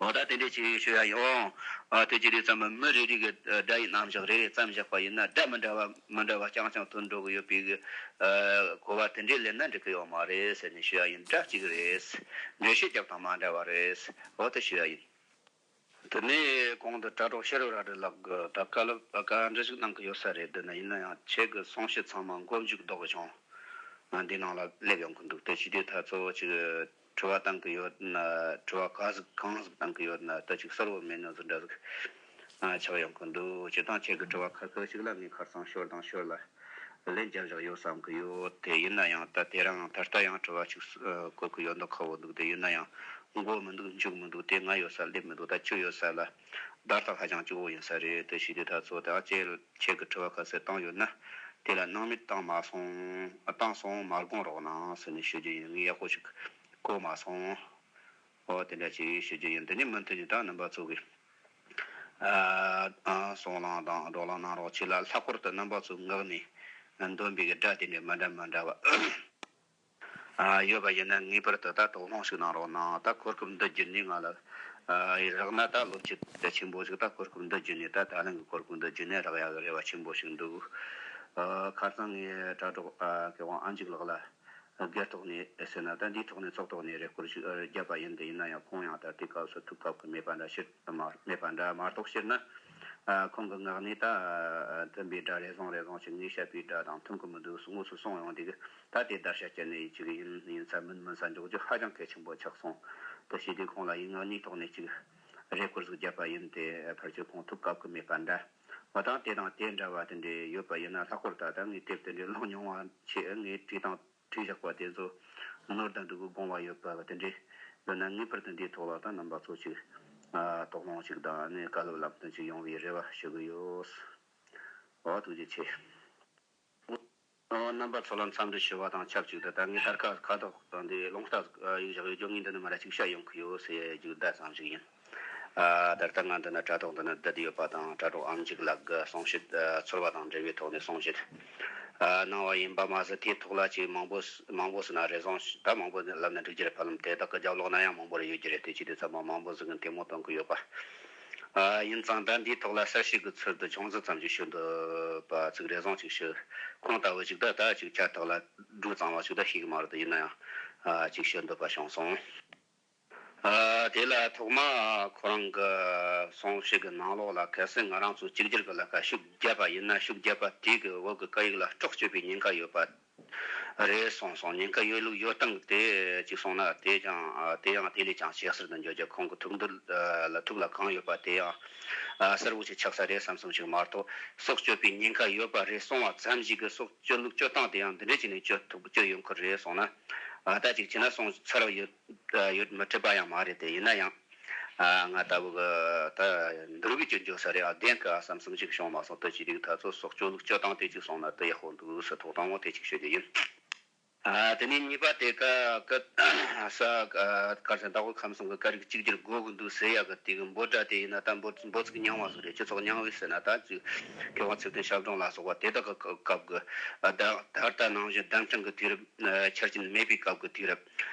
འོ་ད་དེ་འདྲའི་ཆེ་ཡོད་ཤོད་ཡ་ཡིན། འོ་ཨ་དེ་ཅི་རེད་ཙམ་པ་མི་རེ་རེ་གི་སྒྲ་ཡི་རྣམ་གཞག་རེ་རེ་ཙམ་བཞག་པ་ཡིན་ན་སྒྲ་མི་འདྲ་བ་མི་འདྲ་བ་རྐྱང་རྐྱང་ཐོན་འགྲོ་གི་ཡོད་པའི་གི་ཨ་གོ་བ་དེ་འདྲའི་ལེན་ན་འགྲིག་གི་ཡོད་མ་རེད་ཟེར་ནས་ཞུ་ཡ་ཡིན། སྒྲ་གཅིག་རེད། འགྲེལ་བཤད་རྒྱབ་སྟངས་མ་འདྲ་བ་རེད། འོ་དེ་ཞུ་ཡ་ཡིན། དེ་ནས་གོང་དུ་དྲ་གྲོགས་ཤེས་རབ་ར་སྒྲེན་ལགས་ཀྱིས་ད་བཀའ་སློབ་བཀའ་འདྲི་ཞིག་གནང་གི་ཡོད་ས་རེད། དེ་ན་ཡིན་ན་ཡང་ཁྱེད་ཀྱི་གསུང་བཤད་ཚང་མ་མགོ་མཇུག་ལྡོག་གི་བྱུང་། ང་འདི་ནང་ལ་སླེབས་ཡོང་གི་འདུག་དེ་བྱས་དུས་ད་གཙོ་བོ་ཅིག་དྲི་བ་བཏང་གི་ཡོད་ན། དྲི་བ་ག་ཟིག་གང་ཟིག་བཏང་གི་ཡོད་ན་ད་ཅིག་གསལ་བོ་མེད་ནོ་ཟིག་འདྲ་ཟིག་ཨ་ཆགས་ཡོང་གི་འདུག་སྤྱིར་བཏང་ཁྱེད་ཀྱི་དྲི་བ་ཁ་ཁ་ཞིག་ལ་ངས་ཁ་སང་ཞོར་དང་ཞོར་ལ་ལན་རྒྱབ་བཞག་ཡོད་བསམ་གི་ཡོད། དེ་ཡིན་ན་ཡང་ད་དེ་རིང་ད་ལྟ་ཡང་དྲི་བ་ཅིག་ཨ་བཀོད་གི་ཡོད་མདོག་ཁ་བོ་འདུག་དེ་ཡིན་ན་ཡང་མགོ་མི་འདུག་མཇུག་མི་འདུག་དེ་ང་ཡོད་ས་སླེབས་མི་འདུག་ད་ཁྱོད་ཡོད་ས་ལ་བརྡ་རྟགས་ཧ་ཅང་སྐྱོ་བོ་ཡིན་ས་རེད། དེ་བྱས་དུས་ད་གཙོ་བོ་ད་ཁྱེད་ཁྱེད་ཀྱི་དྲི་བ་ག་ཚོད་བཏང་ཡོད་ན། དེ་ལ་སྣང་མེད་བཏང་མ་སོང་། བཏང་སོང་མ་དགོངས་རོགས་གནང་ཟེར་ནས་ཞུ་རྒྱུ་ཡིན། ངས་ཡག་པོ་ཞིག་གོ་མ་སོང་། འོ་དེ་འདྲ་ཞིག་ཞུ་རྒྱུ་ཡིན། དེ་ནས་མུ་མཐུད་ནས་ད་རྣམ་པ་ཚོ་གིས་ཨ་ཨ་གསུང་གླེང་དང་བགྲོ་གླེང་གནང་རོགས་བྱེད་ལ། ལྷག་པར་དུ་རྣམ་པ་ཚོའི་ངག་ནས་འདོན་པའི་གི་སྒྲ་དེ་འདྲ་མི་འདྲ་མི་འདྲ་བ། ཨ་ཡོད་པ་ཡིན་ན་ངེས་པར་དུ་ད་དོགས་སློང་ཞིག་གནང་རོགས་གནང་། ད་གོ་སྐབས་འདི་བརྒྱུད་ནས་ང་ལ་ཨ་རག་ན་ད་བློ་སྐྱེད་ཆེན་པོ་ཞིག་ད་གོ་སྐབས་འདི་བརྒྱུད་ནས་ད་ད་ལན་གྱི་གོ་སྐབས་འདི་བརྒྱུད་ནས་རག་ཡག་གི་རེ་བ་ཆེན་པོ་ཞིག་འདུག་ཨ་ཁ་སང་ངས་དྲ་གྲོགས་ཨ་མཁས་དབང་ཨ་འཇིགས་ལགས་ལ་སྒེར་ཐོག་ནས་ཟེར་ན་ད་འདིའི་ཐོག་ནས་ཚོགས་ཐོག་ནས་རེ་སྐུལ་ཞིག་ཨ་བརྒྱབ་པ་ཡིན། དེ་ཡིན་ན་ཡང་ཁོང་ཡང་ད་དེ་སྐབས་སུ་ཐུགས་སྐབས་ཀྱི་མེད་པ་འདྲ་ཕྱིར་མ་མེད་པ་འདྲ་མ་གཏོགས་སྤྱིར་ན། ཨ་ཁོང་གི་ངག་ནས་ད་མཐུན་པའི་སྒྲ་རེ་ཟུང་རེ་ཟུང་ཞིག་ངས་བཤད་པའི་སྒྲ་དང་མཐུན་གི་མི་འདུག་དངོས་སུ་གསུངས་ཡོང་དུས་ད་དེ་བརྡར་ཤ་བཅད་ནས་ཅིག་ཡིན་ཡིན་ས་མིན་མིན་ས་འཇོག་རྒྱུ་ཧ་ཅང་གལ་ཆེན་པོ་ཆགས་སོང་། དེ་བྱས་དུས་ཁོང་ལ་ཡིན་ངག་གཉིས་ཐོག་ནས་ཅིག་རེ་སྐུལ་ཟིག་བརྒྱབ་པ་ཡིན། དེ་ཕལ་ཆེར་ཁོང་ཐུགས་སྐབས་ཀྱི་མེད་པ་འདྲ་བ་དང་། དེ་དང་དེ་འདྲ་བ་དེ་འདྲ་ཡོད་པ་ཡིན་ན། ལྷག་པར་ད་ལྟ་ངས་དེབ་དེ་འདྲ་ཀློག་མྱོང་བ་ཆེ། ངས་བྲིས་དང་བྲིས་བཞག་པ་དེ་ཚོ་ནོར་དང་འདུག་གི་དགོངས་པ་ཡོད་པ་དེ་འདྲས་ཡོད་ན་ངེས་པར་དུ་འདིའི་ཐོག་ལ་ད་རྣམ་པ་ཚོ་ཅིག་ཨ་དོགས་སློང་ཅིག་དང་ནི་བཀའ་སློབ་ལམ་སྟོན་ཅིག་ཡོང་བའི་རེ་བ་ཞུ་གི་ཡོད། འོ་ཐུགས་རྗེ་ཆེ། འོ་རྣམ་པ་ཚོ་ལ་འཚམས་འདྲི་ཞུ་བ་དང་ཆབས་ཅིག་ཏུ་ད་ངས་ཐར་ཁ་ཁ་དོག་དང་འདི་རླུང་རྟ་ཡིག་བཞག་ཡོད་རྒྱུ་ངས་འདི་ནས་མར་ཅིག་བཤད་ཡོང་གི་ཡོད་ཟེར་རྒྱུ་བརྡ་ཙམ་ཞིག་ཡིན། ཨ་ད་ལྟ་ང་འདི་ན་དྲ་ཐོག་འདི་ན་བསྡད་ཡོད་པ་དང་དྲ་གྲོགས་ཨམ་གཅིག་ལགས་ཀྱི་གསུང་བཤད་ཨ་ཚོར་བ་དང་འབྲེལ་བའི་ཐོག་ནས་གསུང་བཤད་ཨ་གནང་བ་ཡིན་པ་མ་ཟད། དེའི་ཐོག་ལ་ཅིག་མང་པོ་མང་པོ་ཟེར་ན་རེ་ཟུང་ད་མང་པོ་ལབ་ན་འགྲིག་རྒྱུ་རེད། ཕལ་ལམ་དེ་དག་གི་རྒྱབ་ལོགས་ན་ཡང་མང་པོ་རེ་ཡོད་རྒྱུ་རེད། དེ་ཅི་དེ་ཚང་མ་མང་པོ་ཟིག་གིས་འཐེན་མོ་གཏོང་གི་ཡོད་པ། ཨ་ཡིན་ཙང་ད་འདིའི་ཐོག་ལ་གསལ་བཤད་ཀྱི་ཚུལ་དུ་ཅུང་ཟད་ཙམ་ཞིག་ཞུ་འདོད་པ་ཅིག་རེ་ཟུང་ཅིག་ཞུ། ཁོང་ལྟ་བུ་ཅིག་ད་ད་ཅིག་ཆ་ཐག་ལ་འགྲོ་གཙང་བ་ཞིག་ད་ཤེས་གི་མ་རེད་དེ། ཡིན་ན་ཡང་ཨ་ཅིག་ཞུ་འདོད་པ་བྱུང་སོང་། ཨ་དེ་ལ་ཐོག་མ་ཁོ་རང་གི་གསུང་བཤད་ཀྱི་ནང་ལོགས་ལ་གལ་སྲིད་ང་རང་ཚོ་གཅིག་གྱུར་གྱི་ལས་ཀ་ཤུགས་བརྒྱབ་པ་ཡིན་ན། ཤུགས་བརྒྱབ་པ་དེ་གི་འོག་གི་སྐད་ཡིག་ལ་སྲོག་གཅོད་པའི་ཉེན་ཁ་ཡོད་པ་རེད་གསུངས་སོང་། ཉེན་ཁ་ཡོད་ལུགས་ཡོད་སྟངས་དེ་ཅིག་གསུངས་ན་དེ་ཀྱང་ཨ་དེ་ཡང་དེ་ལས་ཀྱང་ཇེ་གསལ་དུ་འགྱོ་རྒྱུ། ཁོང་གི་ཐུགས་འདུན་ལ་ཐུགས་ལ་གང་ཡོད་པ་དེ་ཡང་ཨ་གསལ་བོ་ཞིག་ཆགས་ས་རེད་བསམ་བསམ་ཞིག་མ་གཏོགས། སྲོག་གཅོད་པའི་ཉེན་ཁ་ཡོད་པ་རེད་གསུངས་པ་ཙམ་ཞིག་གིས་སྲོག་གཅོད་ལུགས་གཅོད་སྟངས་དེ་ཡང་འདི་འདྲ་བྱས་ནས་གཅོད་ཐུབ་གཅོད་ཡོང་གི་རེད་གསུངས་ན། ཨ་ད་ཅིག་བྱས་ན་གསུང་ཚར་བ་ཡོད་ཡོད་མི་སྲིད་པ་ཡང་མ་རེད་དེ། ཡིན་ན་ཡང་ཨ་ང་ལྟ་བུ་གི་ད་འདུལ་བའི་སྐྱོན་བརྗོད་ས་རེད། ཨ་བདེན་གི་ཨ་བསམ་བསམ་ཞིག་བྱུང་མ་སོང་། དེ་བྱས་དུས་ད་ཚོ་སྲོག་གཅོད་ལུགས་གཅོད་སྟངས་དེ་ཅིག་གསུངས་ན་དེ་ཡག་པོ་འདུག་ཟེར་ཐོག་དང་པོ་དེ་ཅིག་ཤོད་རྒྱུ་ཡིན། ཨ། དེ་ནས་གཉིས་པ་དེ་ཀ་ཀ་ས་ཀ་གར་ས་མདོ་དབུས་ཁམས་གསུམ་གྱི་སྐད་རིགས་གཅིག་གྱུར་དགོས་ཀྱི་འདུག་ཟེར་ཡག་གི་དེ་གི་འབོད་སྒྲ་དེ་ཡིན་ན། ད་འབོད་འབོད་ཚིག་རྙིང་བ་ཟིག་རེད། སྤྱི་ཚོགས་རྙིང་བའི་ཟེར་ན་ད་ཅིག་མཁས་དབང་ཚུལ་ལྡན་ཞབས་དྲུང་ལ་སོགས་པ་དེ་དག་གི་སྐབས་ཀྱི། ཨ། ད་ད་ལྟ་ནང་བཞིན་བརྡ་འཕྲིན་གྱི་དུས་རབས། ཨ། ཆ་རྐྱེན་མེད་པའི་སྐབས་ཀྱི་དུས་རབས།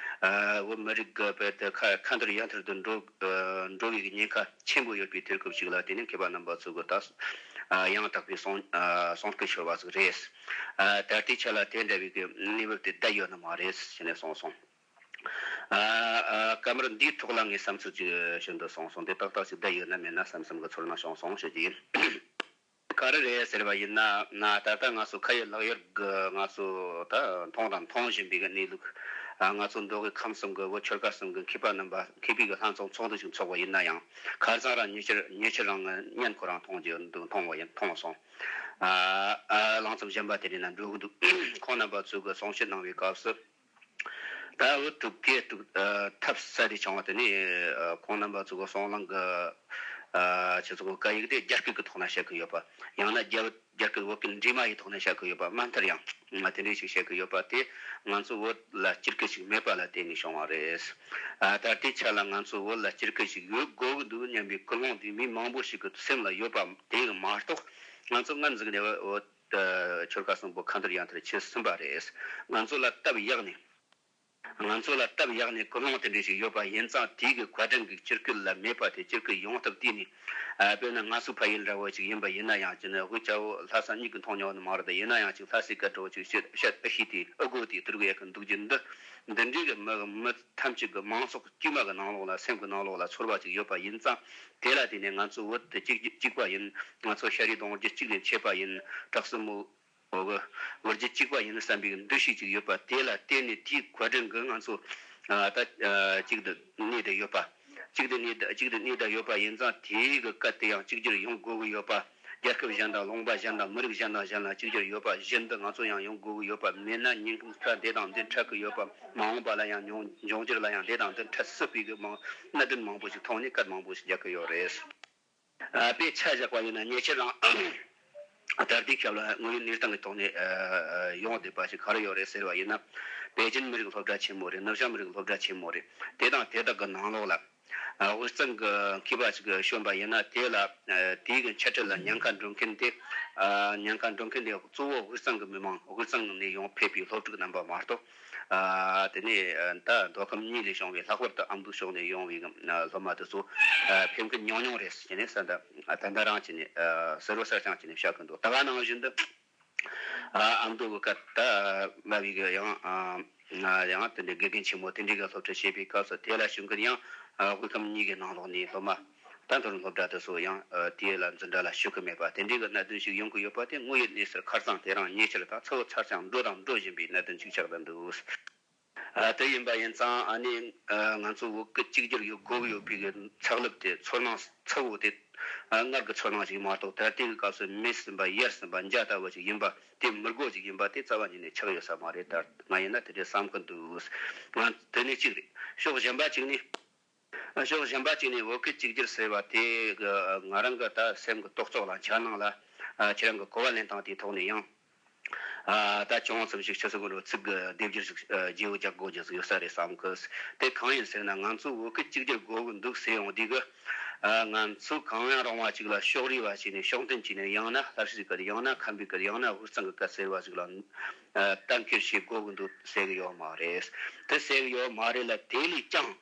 ཨ། བོད་མི་རིགས་ཀྱི་བོད་དུ་ཁ་ཁ་འཐོར་ཡ་འཐོར་དུ་འགྲོ་འགྲོ་བའི་ཉེན་ཁ་ཆེན་པོ་ཡོད་པའི་དུས་སྐབས་ཤིག་ལ་བརྟེན་ནས་མཁས་པ་རྣམ་པ་ཚོ་གི་ད། ཨ། ཡང་དག་པའི་གསུང་། ཨ། གསུང་སྐད་ཤོར་བ་ཟིག་རེད། ཨ། ད་ལྟའི་ཆ་ལ་དེ་འདྲ་བའི་གི་གནས་བབ་དེ་བསྡད་ཡོད་ནི་མ་རེད་ཟེར་ནས་གསུངས་སོང་། ཨ། ཨ། སྐབས་རེ་འདིའི་ཐོག་ལ་ངས་བསམ་ཚུལ་ཅིག་ཞུ་འདོད་སོང་སོང་། དེ་ཏག་ཏག་ཅིག་བསྡད་ཡོད་ན་མེད་ན་བསམ་བསམ་གི་ཚོར་སྣང་བྱུང་སོང་ཞུ་རྒྱུ་ཡིན། ག་རེ་རེད་ཟེར་བ་ཡིན་ན། ན་ད་ལྟ་ང་ཚོ་ཁ་ཡོད་ལག་ཡོད་གི་ང་ཚོ་ད་མཐོང་དང་མཐོང་བཞིན་པའི་གནས་ལུགས། ཨ། ང་ཚོ་མདོ་དབུས་ཁམས་གསུམ་གི་བོད་ཆོལ་ཁ་གསུམ་གི་མཁས་པ་རྣམ་པ། མཁས་པའི་གི་ལྷན་ཚོགས་ཚོགས་འདུ་ཞིག་ཚོགས་པ་ཡིན་ན་ཡང་། ཁ་སང་རང་ཉེ་ཆར་ཉེ་ཆར་རང་ངས་སྔོན་ཁོ་རང་མཐོང་རྒྱུ་འདུག་མཐོང་བ་ཡིན། མཐོང་སོང་། ཨ། ཨ། ལང་ཚོ་གཞན་པ་དེ་རིང་ན་འགྲོ་གི་འདུག་ཁོང་རྣམ་པ་ཚོ་གི་གསུང་བཤད་གནང་བའི་སྐབས་སུ། ད་འུ་ཐུག་གེ་ཐུག་ཨ། ཐབས་ཟད་དེ་བྱུང་བ་དེ་ནི། ཨ། ཁོང་རྣམ་པ་ཚོ་གི་གསུང་གླེང་གི། ཨ། ཁྱེད་ཚོ་གི་སྐད་ཡིག་དེ་རྒྱ་སྐད་ཀྱི་ཐོག་ན་བཤད་གི་ཡོད་པ། ཡང་ན་རྒྱ་རྒྱ་སྐད་བོད་སྐད་འདྲེས་མ་ཡི་ཐོག་ནས་བཤད་གི་ཡོད་པ། མ་མཐར་ཡང་དེ་འདྲ་ཞིག་བཤད་གི་ཡོད་པ་དེ་ང་ཚོ་བོད་ལ་སྤྱི་སྐད་ཞིག་མེད་པ་ལ་བརྟེན་ནས་བྱུང་བ་རེད། ཨ། ད་ལྟའི་ཆ་ལ་ང་ཚོ་བོད་ལ་སྤྱི་སྐད་ཞིག་ཡོད་དགོས་ཀྱི་འདུག་སྙམ་པའི་ཀུན་སློང་དེ་མི་མང་པོ་ཞིག་གི་སེམས་ལ་ཡོད་པ་དེ་མ་གཏོགས། ང་ཚོ་སྔར་འཛིགས་ནས་བོད། ཆོལ་ཁ་གསུམ་པོ་ཁ་འཐོར་ཡ་འཐོར་ཕྱིན་ཟིན་པ་རེད། ང་ཚོ་ལ་སྟབས་ཡག་ནས། ང་ཚོ་ལ་སྟབས་ཡག་ནས་ཀུན་སློང་དེ་འདྲ་ཞིག་ཡོད་པ་ཡིན་ཙང་། དེའི་གི་བཀའ་དྲིན་གྱིས་སྤྱི་སྐད་ལ་མེད་པ་དེ་སྤྱི་སྐད་ཡོང་ཐབས་བལྟས་ནས། ཨ། དཔེར་ན་ང་ཚོ་ཕ་ཡུལ་འདྲ་བོ་ཞིག་ཡིན་པ་ཡིན་ན་ཡང་། ཅི་ནས་དབུས་ཆ་བོ་ལྷ་ས་གཉིས་ཀྱི་མཐོང་མྱོང་ནི་མ་རེད་དེ། ཡིན་ན་ཡང་ཅིག་ལྷ་སའི་སྐད་འདྲ་བོ་ཅིག་བཤད་བཤད་ཨེ་ཤེས་ཏེ། ཨ་གོ་དེ་ཐུར་གི་ཡག་གི་འདུག་རྒྱུ་འདི། འདི་འདྲའི་གི་མི་མི་ཐམས་ཅད་ཀྱི་མང་ཚོགས་དཀྱུས་མ་གི་ནང་ལོགས་ལ། སེམས་ཀྱི་ནང་ལོགས་ལ་ཚོར་བ་ཅིག་ཡོད་པ་ཡིན་ཙང་། དེ་ལ་བརྟེན་ནས་ང་ཚོ་བོད་དེ་གཅིག་གཅིག་པ་ཡིན། ང་ཚོ་ཤ་རུས་གདུང་རྒྱུད་གཅིག་ལས་མཆེད་པ་ཡིན། བྲག་སྲིན་མོ། འོ་གི། བོད་རྒྱུད་གཅིག་པ་ཡིན་བསམ་པའི་འདུ་ཤེས་ཅིག་ཡོད་པ་དེ་ལ་བརྟེན་ནས། དེའི་བཀའ་དྲིན་གྱིས་ང་ཚོ། ཨ། ད། ཨ། གཅིག་ཏུ་གནས་བསྡད་ཡོད་པ། གཅིག་ཏུ་གནས་བསྡད་གཅིག་ཏུ་གནས་བསྡད་ཡོད་པ་ཡིན་ཙང་། དེའི་གི་སྐད་དེ་ཡང་གཅིག་གྱུར་ཡོང་དགོས་ཀྱི་ཡོད་པ། རྒྱལ་ཁབ་གཞན་དང་ལུང་པ་གཞན་དང་མི་རིགས་གཞན་དང་གཞན་ལ་གཅིག་གྱུར་ཡོད་པ་བཞིན་དུ་ང་ཚོ་ཡང་ཡོང་དགོས་ཀྱི་ཡོད་པ་མེད་ན། ཉིན་གུང་ཁ་འདི་དང་འདི་འཕྲད་ཀྱི་ཡོད་པ། མ་འོངས་པ་ལ་ཡང་འབྱུང་འབྱུང་འགྱུར་ལ་ཡང་འདི་དང་འདི་འཕྲད་སྲིད་པའི་གི་མང་གནད་དོན་མང་པོ་ཞིག་ཐོག་ནས་སྐད་མང་པོ་ཞིག་རྒྱག་གི་ཡོད་རེད། ཨ། དཔེ་ཆ་བཞག་པ་ཡིན་ན། ཉེ་ཆར་རང་ད་ལྟའི་སྐབས་ལ་དངོས་ཡོད་གནས་སྟངས་ཀྱི་ཐོག་ནས། ཨ། ཡོང་བསྡད་པ་ཞིག་ག་རེ་ཡོད་རེད་ཟེར་བ་ཡིན་ན། པེ་ཅིན་མི་རིགས་སློབ་གྲྭ་ཆེན་མོ་རེད། ནུབ་བྱང་མི་རིགས་སློབ་གྲྭ་ཆེན་མོ་རེད། དེ་དང་དེ་དག་གི་ནང་ལོགས་ལ། ཨ། དབུས་གཙང་གི་མཁས་པ་ཞིག་བྱོན་པ་ཡིན་ན། དེ་ལ། ཨ། དེའི་གི་འཆད་ཁྲིད་ལ་ཉེན་ཁ་འགྲོ་མཁན་དེ། ཨ། ཉེན་ཁ་འགྲོ་མཁན་དེ་གཙོ་བོ་དབུས་གཙང་གི་མི་མང་། དབུས་གཙང་ནས་ཡོང་ཕེབས་པའི་སློབ་ཕྲུག་རྣམ་པ་མ་གཏོགས། ཨ། དེ་ནས་ད་མདོ་ཁམས་གཉིས་ལས་བྱུང་བའི། ལྷག་པར་དུ་ཨ་མདོ་ཕྱོགས་ནས་ཡོང་བའི་སློབ་མ་དེ་ཚོ། ཨ། ཕེབས་མཁན་ཉུང་ཉུང་རེད་ཟེར་ནས་ས་ད་ད་ལྟ་རང་བྱས་ནས། ཨ། ཟུར་བ་གསར་རྐྱང་བྱས་ནས་བཤད་གི་འདུག་ད་ག་ནང་བཞིན་དུ། ཨ། ཨ་མདོ་གི་སྐད་ད་སྨྲ་བའི་གི་ཡང་། ཨ། ཡང་དེ་འདྲའི་དགེ་རྒན་ཆེན་མོ་དེ་འདྲའི་གི་སློབ་ཁྲིད་བྱེད་པའི་སྐབས་སུ། དེ་ལ་བྱུང་གི་ཡང་། ཨ། དབུས་ཁམས་གཉིས་ཀྱི་ནང་ལོགས་ནས་སློབ་མ། ད་མཐོ་རིམ་སློབ་གྲྭ་དེ་ཚོ་ཡང་། ཨ། དེ་ལ་འཛིན་གྲྭ་ལ་ཞུགས་གི་མེད་པ། དེ་འདྲའི་གི་གནད་དོན་ཞིག་ཡོང་གི་ཡོད་པ་དེ་དངོས་ཡོད་གནས་ཚུལ་ཁ་སང་དེ་རིང་ཉེ་ཆར་དང་ཚ་བོ་ཚ་རྐྱང་འགྲོ་དང་འགྲོ་བཞིན་པའི་གནད་དོན་ཅིག་ཆགས་བསྡད་འདུག་ཨ། དེ་ཡིན་པ་ཡིན་ཙང་། ཨ་ནི། ཨ། ང་ཚོ་བོད་སྐད་གཅིག་གྱུར་ཡོད་དགོས་ཀྱི་ཡོད་པའི་གི་ཚ་རླབས་དེ། ཚོར་སྣང་ཚ་བོ་དེ། ཨ། སྔར་གྱི་ཚོར་སྣང་ཞིག་མ་གཏོགས། ད་ལྟའི་གི་སྐབས་སུ་མེད་ཟིན་པ། ཡལ་ཟིན་པ། འཇའ་ལྟ་བུ་ཞིག་ཡིན་པ་དེ། མི་དགོས་ཞིག་ཡིན་པ་དེ་རྩ་བ་ཉིད་ནས་ཆགས་ཡོད་ས་མ་རེད། ད་ང་ཡིན་ན་དེ་འདྲའི་བསམ་གི་འདུག་ང་དེ་ནས་གཅིག་རེད། ཕྱོགས་གཞན་པ་གཅིག་ནས། ཕྱོགས་གཞན་པ་གཅིག་ནས་བོད་སྐད་གཅིག་གྱུར་ཟེར་བ་དེ་གི་ང་རང་གི་ད་སེམས་ཀྱི་རྟོག་ཚོགས་ལ་འཆར་སྣང་ལ། ཨ། ཁྱེད་རང་གི་གོ་བ་ལེན་སྟངས་དེའི་ཐོག་ནས་ཡང་། ཨ། ད་ཅུང་ཙམ་ཞིག་ཆུ་ཚོད་ཀྱི་ཚིག་གི་སྡེབ་སྦྱོར་ཞིག་ཨ། བརྗེ་བོ་རྒྱག་དགོས་རྒྱུ་ཟིག་ཡོད་ས་རེད་བསམ་གི། དེ་གང་ཡིན་ཟེར་ན། ང་ཚོ་བོད་སྐད་གཅིག་གྱུར་དགོས་གི་འདུག་ཟེར་ཡོང་དུས་གི། ཨ། ང་ཚོ་གང་ཡང་རུང་བ་ཅིག་ལ་ཕྱོགས་རིས་པ་བྱས་ནས། ཕྱོགས་འཐེན་བྱས་ནས། ཡང་ན་ལྷ་སའི་སྐད། ཡང་ན་ཁམས་པའི་སྐད། ཡང་ན་དབུས་གཙང་གི་སྐད་ཟེར་བ་ཞིག་ལ། ཨ། གཏན་འཁེལ་བྱེད་དགོས་གི་འདུག་ཟེར་གི་ཡོད་མ་རེད། དེ་ཟེར་གི་ཡོད་མ་རེད་ལ། དེ་ལས་ཀྱང་།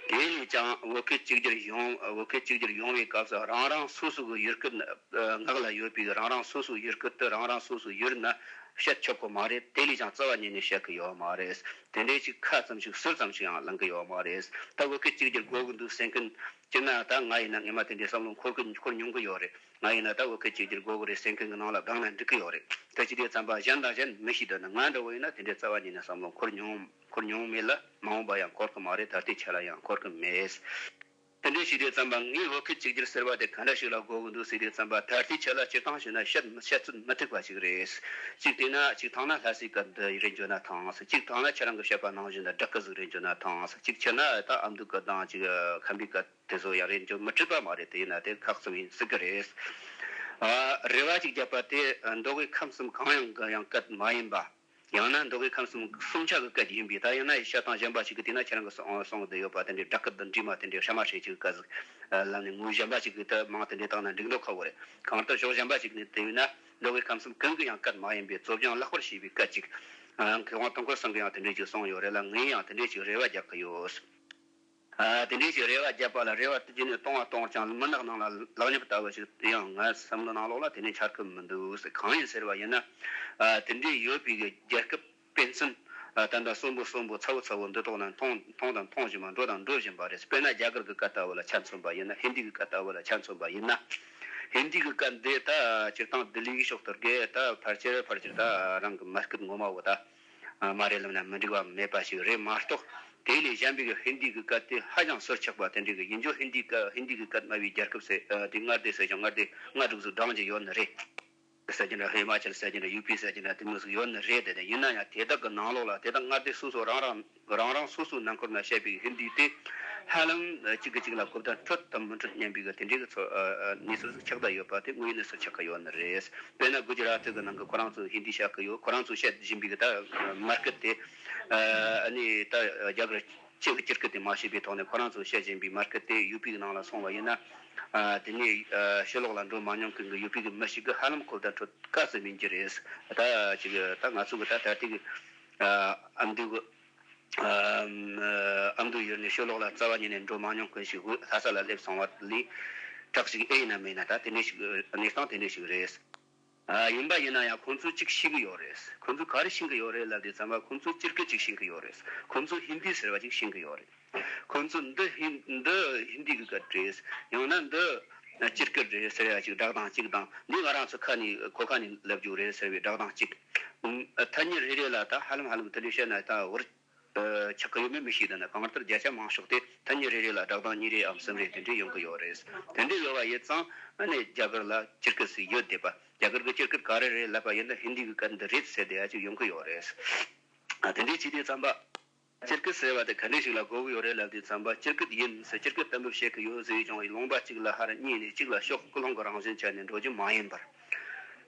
དེ་ནས་ཀྱང་བོད་སྐད་གཅིག་གྱུར་ཡོང་། བོད་སྐད་གཅིག་གྱུར་ཡོང་བའི་སྐབས་སུ། རང་རང་སོ་སོ་གི་ཡུལ་སྐད། ཨ། ངག་ལ་ཡོད་པའི་རང་རང་སོ་སོའི་ཡུལ་སྐད་དེ་རང་རང་སོ་སོའི་ཡུལ་ན་བཤད་ཆོག་གི་མ་རེད། དེ་ལས་ཀྱང་རྩ་བ་ཉིད་ནས་བཤད་གི་ཡོད་མ་རེད། དེ་འདྲའི་ཅིག་ཁ་ཙམ་ཞིག་ཟུར་ཙམ་ཞིག་ཡང་ལེན་གི་ཡོད་མ་རེད། ད་བོད་སྐད་གཅིག་གྱུར་དགོས་གི་འདུག་ཟེར་མཁན། སྤྱིར་ན་ད་ང་ཡིན་ན་སྔོན་མ་དེ་འདྲའི་བསམ་བློ་འཁོར་གི་འཁོར་མྱོང་གི་ཡོད་རེད། ང་ཡིན་ན་ད་བོད་སྐད་གཅིག་གྱུར་དགོས་གི་རེད་ཟེར་མཁན་གི་ནང་ལ་སྒང་ན་འགྲིག་གི་ཡོད་རེད། དེ་ཅི་སྟེ་ཙམ་པ་གཞན་དང་གཞན་མི་ཤེས། དོན་ནི་ང་འདྲ་བོ་ཡིན་ན་དེ་འདྲའི་རྩ་བ་ཉིད་ནས་བསམ་བློ་འཁོར་མྱོང་འཁོར་མྱོང་མེད་ལ། མ་འོངས་པ་ཡང་འཁོར་གི་མ་རེད། ད་ལྟའི་ཆ་ལ་ཡང་འཁོར་གི་མེད། དེ་འདྲའི་ཞིག་དུས་ཙམ་པ་ངས་བོད་སྐད་གཅིག་གྱུར་ཟེར་བ་དེ་ག་འདྲ་ཞིག་ལ་གོ་གི་འདུག་ཟེར་དུས་ཙམ་པ། ད་ལྟའི་ཆ་ལ་སྤྱིར་བཏང་ཞུས་ན་བཤད་བཤད་ཚུལ་མི་འགྲིག་པ་ཞིག་རེད། གཅིག་བལྟས་ན། གཅིག་ཐང་ན་ལྷ་སའི་སྐད་འདི་རེད་འཇོག་ན་ཐང་། གཅིག་ཐང་ན་ཁྱེད་རང་གི་བཤད་པ་ནང་བཞིན་དུ་བྲག་སྐད་ཟིག་རེད་འཇོག་ན་ཐང་། གཅིག་ཆ་ན་ད་ཨ་མདོའི་སྐད་དང་གཅིག་ཁམས་པའི་སྐད་དེ་ཚོ་ཡང་རེད་འཇོག་མི་འགྲིག་པ་མ་རེད། དེ་ཡིན་ན་དེ་ཁག་ཙམ་ཡིན་སྲིད་གི་རེད། ཨ། རེ་བ་གཅིག་བརྒྱབ་པ་དེ། མདོ་དབུས་ཁམས་གསུམ་གང་ཡོང་གི་ཡང་སྐད་མ་ཡིན་པ། ཡང་ན་མདོ་དབུས་ཁམས་གསུམ་གསུམ་ཆ་གི་སྐད་ཡིན་པས། ད་ཡང་ན་བཤད་སྟངས་གཞན་པ་ཞིག་གི་དེ་ན་ཁྱེད་རང་གི་གསུང་གསུང་གི་ཡོད་པ་དེ་འདྲའི་སྦྲག་སྐད་དང་འདྲེས་མ་དེ་འདྲའི་གཤའ་མ་ཧྲེ་ཅིག་གི་སྐད་ཟིག་ལབ་ནས། ངོས་གཞན་པ་ཞིག་གི་ད་མིང་དེ་འདྲའི་བཏགས་ན་འགྲིག་འགྲོ་ཁག་པོ་རེད། གང་ལྟར་ཕྱོགས་གཞན་པ་ཞིག་ནས་བལྟས་ན་མདོ་དབུས་ཁམས་གསུམ་གང་གི་ཡང་སྐད་མ་ཡིན་པའི་རྩོད་སྦྱོང་ལེགས་པར་བྱས་པའི་སྐད་ཅིག་མཁས་དབང་དུང་དཀར་ཚང་གིས་ཡང་དེ་འདྲའི་ཅིག་གསུངས་ཡོད་རེད་ལ། ངས་ཡང་དེ་འདྲའི་ཅིག་རེ་བ་རྒྱག་གི་ཡོད། ཨ། དེ་འདྲའི་ཞིག་རེ་བ་བརྒྱབ་པ་ལ་རེ་བ་དེ་བརྒྱུད་ནས་གཏོང་བ་གཏོང་བ་ཅང་མུན་ནག་ནང་ལ་ལག་ཉིབ་ལྟ་བུ་ཞིག་དེ་ཡང་ངའི་བསམ་བློ་ནང་ལོགས་ལ་དེ་འདྲའི་འཆར་གི་མི་འདུག་ཟེར། གང་ཡིན་ཟེར་བ་ཡིན་ན། ཨ། དེ་འདྲའི་ཡོད་པའི་གི་རྒྱལ་ཁབ་དཔེ་མཚོན། ཨ། ད་ལྟ་གསོན་པོ་གསོན་པོ་ཚ་བོ་ཚ་བོ་འདི་དག་ན་མཐོང་མཐོང་དང་མཐོང་བཞིན་པ། འགྲོ་དང་འགྲོ་བཞིན་པ་རེད། དཔེར་ན་རྒྱ་གར་གི་སྐད་ལྟ་བུ་ལ་ཆ་མཚོན་པ་ཡིན་ན། ཧིན་དི་གི་སྐད་ལྟ་བུ་ལ་ཆ་མཚོན་པ་ཡིན་ན། ཧིན་དི་གི་སྐད་འདི་ད་སྤྱིར་བཏང་ལྡི་ལི་གི་ཕྱོགས་དེར་གི་ད་ཕལ་ཆེར་ཕལ་ཆེར་ད་རང་གི་མ་སྐད་ངོ་མ་བོ་ད། ཨ། མ་རེད་ལབ་ན་མི་འགྲིག་པ་མེད་པ་ཞིག་རེད་མ་གཏོགས། དེ་ལས་གཞན་པའི་གི་ཧིན་དི་གི་སྐད་དེ་ཧ་ཅང་ཟུར་ཆག་པ་དེ་འདྲའི་གི་ཡིན་རྒྱུ། ཧིན་དི་སྐད་ཧིན་དི་གི་སྐད་སྨྲ་བའི་རྒྱལ་ཁབ་ཟེར། ཨ། དེ་མངའ་སྡེ་ཟེར་ཀྱང་མངའ་སྡེ་ལྔ་དྲུག་ཙམ་བགྲང་རྒྱུ་ཡོད་ནི་རེད། ཟེར་རྒྱུ་འདྲ། ཧི་མ་ཅལ་ཟེར་རྒྱུ་འདྲ། ཡུ་པི་ཟེར་རྒྱུ་འདྲ། དེ་མོ་ཟིག་ཡོད་ནི་རེད། དེ་དེ་ཡིན་ན་ཡང་དེ་དག་གི་ནང་ལོགས་ལ་དེ་དག་མངའ་སྡེ་སོ་སོ་རང་རང་རང་རང་སོ་སོའི་ནང་ཁུལ་ན་བཤད་པའི་ཧིན་དི་དེ་ཧ་ལམ་གཅིག་གིས་གཅིག་ལ་གོ་བརྡ་འཕྲོད་དམ་མི་འཕྲོད་སྙམ་པའི་གི་དེ་འདྲའི་གི་ཚོ་ཨ་ཨ་གནས་ཚུལ་ཟིག་ཆགས་བསྡད་ཡོད་པ་དེ་དངོས་ཡོད་གནས་ཚུལ་ཆགས་ཀྱི་ཡོད་ནི་རེད། དཔེར་ན་གུ་ཇི་རཱ་ཏི་གི་ནང་གི་ཁོ་རང་ཚོས་ཧིན་དི་བཤད་ཀྱི་ཡོད། ཁོ་རང་ཚོས་བཤད་བཞིན་པའི་གི་ད་མ་སྐད་དེ། ཨ་ནི་ད་རྒྱ་གར་སྤྱི་གི་སྤྱི་སྐད་དེ་མ་ཤེས་པའི་ཐོག་ནས་ཁོ་རང་ཚོས་བཤད་བཞིན་པའི་མ་སྐད་དེ་ཡུ་པི་གི་ནང་ལ་སོང་བ་ཡིན་ན། ཨ། དེ་ནས་ཨ་ཕྱི་ལོགས་ལ་འགྲོ་མ་མྱོང་མཁན་གྱི་ཡུ་པི་གི་མི་ཞིག་གིས་ཧ་ལམ་གོ་བརྡ་འཕྲོད་དཀའ་ཙམ་ཡིན་གྱི་རེད། ད་ཅིག་ད་ང་ཚོ་གི་ད་ད་ལྟའི་གི་ཨ་ཨ་མདོ་གི་ཨ་ཨ་མདོ་ཡུལ་ནས་ཕྱི་ལོགས་ལ་རྩ་བ་ཉིད་ནས་འགྲོ་མ་མྱོང་མཁན་ཞིག་ལྷ་ས་ལ་སླེབས་སོང་བ་ལས་དྲག་ཞིག་ཨེ་ཡིན་ན་མིན་ན། ད་དེ་འདྲ་ཞིག་གནས་སྟངས་དེ་འདྲ་ཞིག་རེད། ཨ། ཡིན་པ་ཡིན་ན་ཡང་ཁོང་ཚོས་གཅིག་ཤེས་ཀྱི་ཡོད་རེད། ཁོང་ཚོས་ག་རེ་ཤེས་ཀྱི་ཡོད་རེད་ལབ་དུས་ཙམ་པ། ཁོང་ཚོས་སྤྱིར་སྐད་ཅིག་ཤེས་ཀྱི་ཡོད་རེད། ཁོང་ཚོས་ཧིན་དི་ཟེར་བ་ཅིག་ཤེས་ཀྱི་ཡོད་རེད། ཁོང་ཚོས་འདི་ཧིན་འདི་ཧིན་དི་གི་སྐད་རེད། ཡང་ན་འདི་སྤྱིར་སྐད་རེད་ཟེར་ཡ་ཅིག་སྒྲ་གདངས་གཅིག་དང་། འདི་ང་རང་ཚོ་ཁ་ནས་ཁོ་ཁ་ནས་ལབ་རྒྱུ་རེད་ཟེར་བའི་སྒྲ་གདངས་གཅིག་ཐ་སྙད་རེ་རེ་ལ་ད་ཧ་ལམ་ཧ་ལམ་དེ་འདྲ་བཤད་ན་ད་བོར། ཨ། ཆགས་ཀྱི་ཡོད་མེད་མི་ཤེས། ད་ནི་གང་ལྟར་བརྒྱ་ཆ་མང་ཤོས་དེ་ཐ་སྙད་རེ་རེ་ལ་སྒྲ་གདངས་གཉིས་རེའམ་གསུམ་རེ་དེ་འདྲས་ཡོང་གི་ཡོད་རེད། དེ་འདྲས་ཡོད་པ་ཡིན་ཙང་ཨ་ནི་རྒྱ་གར་ལ་སྤྱིར་སྐད་ཟིག་ཡོད་བསྡད་པ། རྒྱ་གར་གྱི་སྤྱིར་སྐད་ག་རེ་རེད་ལབ་པ་ཡིན་ན་ཧིན་དི་གི་སྐད་འདི་རེད་ཟེར་བསྡད་ཡ་ཅིག་ཡོང་གི་ཡོད་རེད། ཨ། དེ་འདྲས་བྱས་དུས་ཙམ་པ། སྤྱིར་སྐད་ཟེར་བ་དེ་ག་འདྲས་ཤིག་ལ་གོ་གི་ཡོད་རེད་ལབ་དུས་ཙམ་པ། སྤྱིར་སྐད་ཡིན་ཟེར། སྤྱིར་སྐད་གཏན་འབེབས་བྱེད་ཀྱི་ཡོད་ཟེར་ཀྱང་ལུང་པ་གཅིག་ལ་ཧར་གཉིས་ནས་གཅིག་ལ་ཕྱོགས་ཀུན་སློང་གི་རང་བཞིན་ཆ་ནས་འགྲོ་རྒྱུ་མ་ཡིན་པར།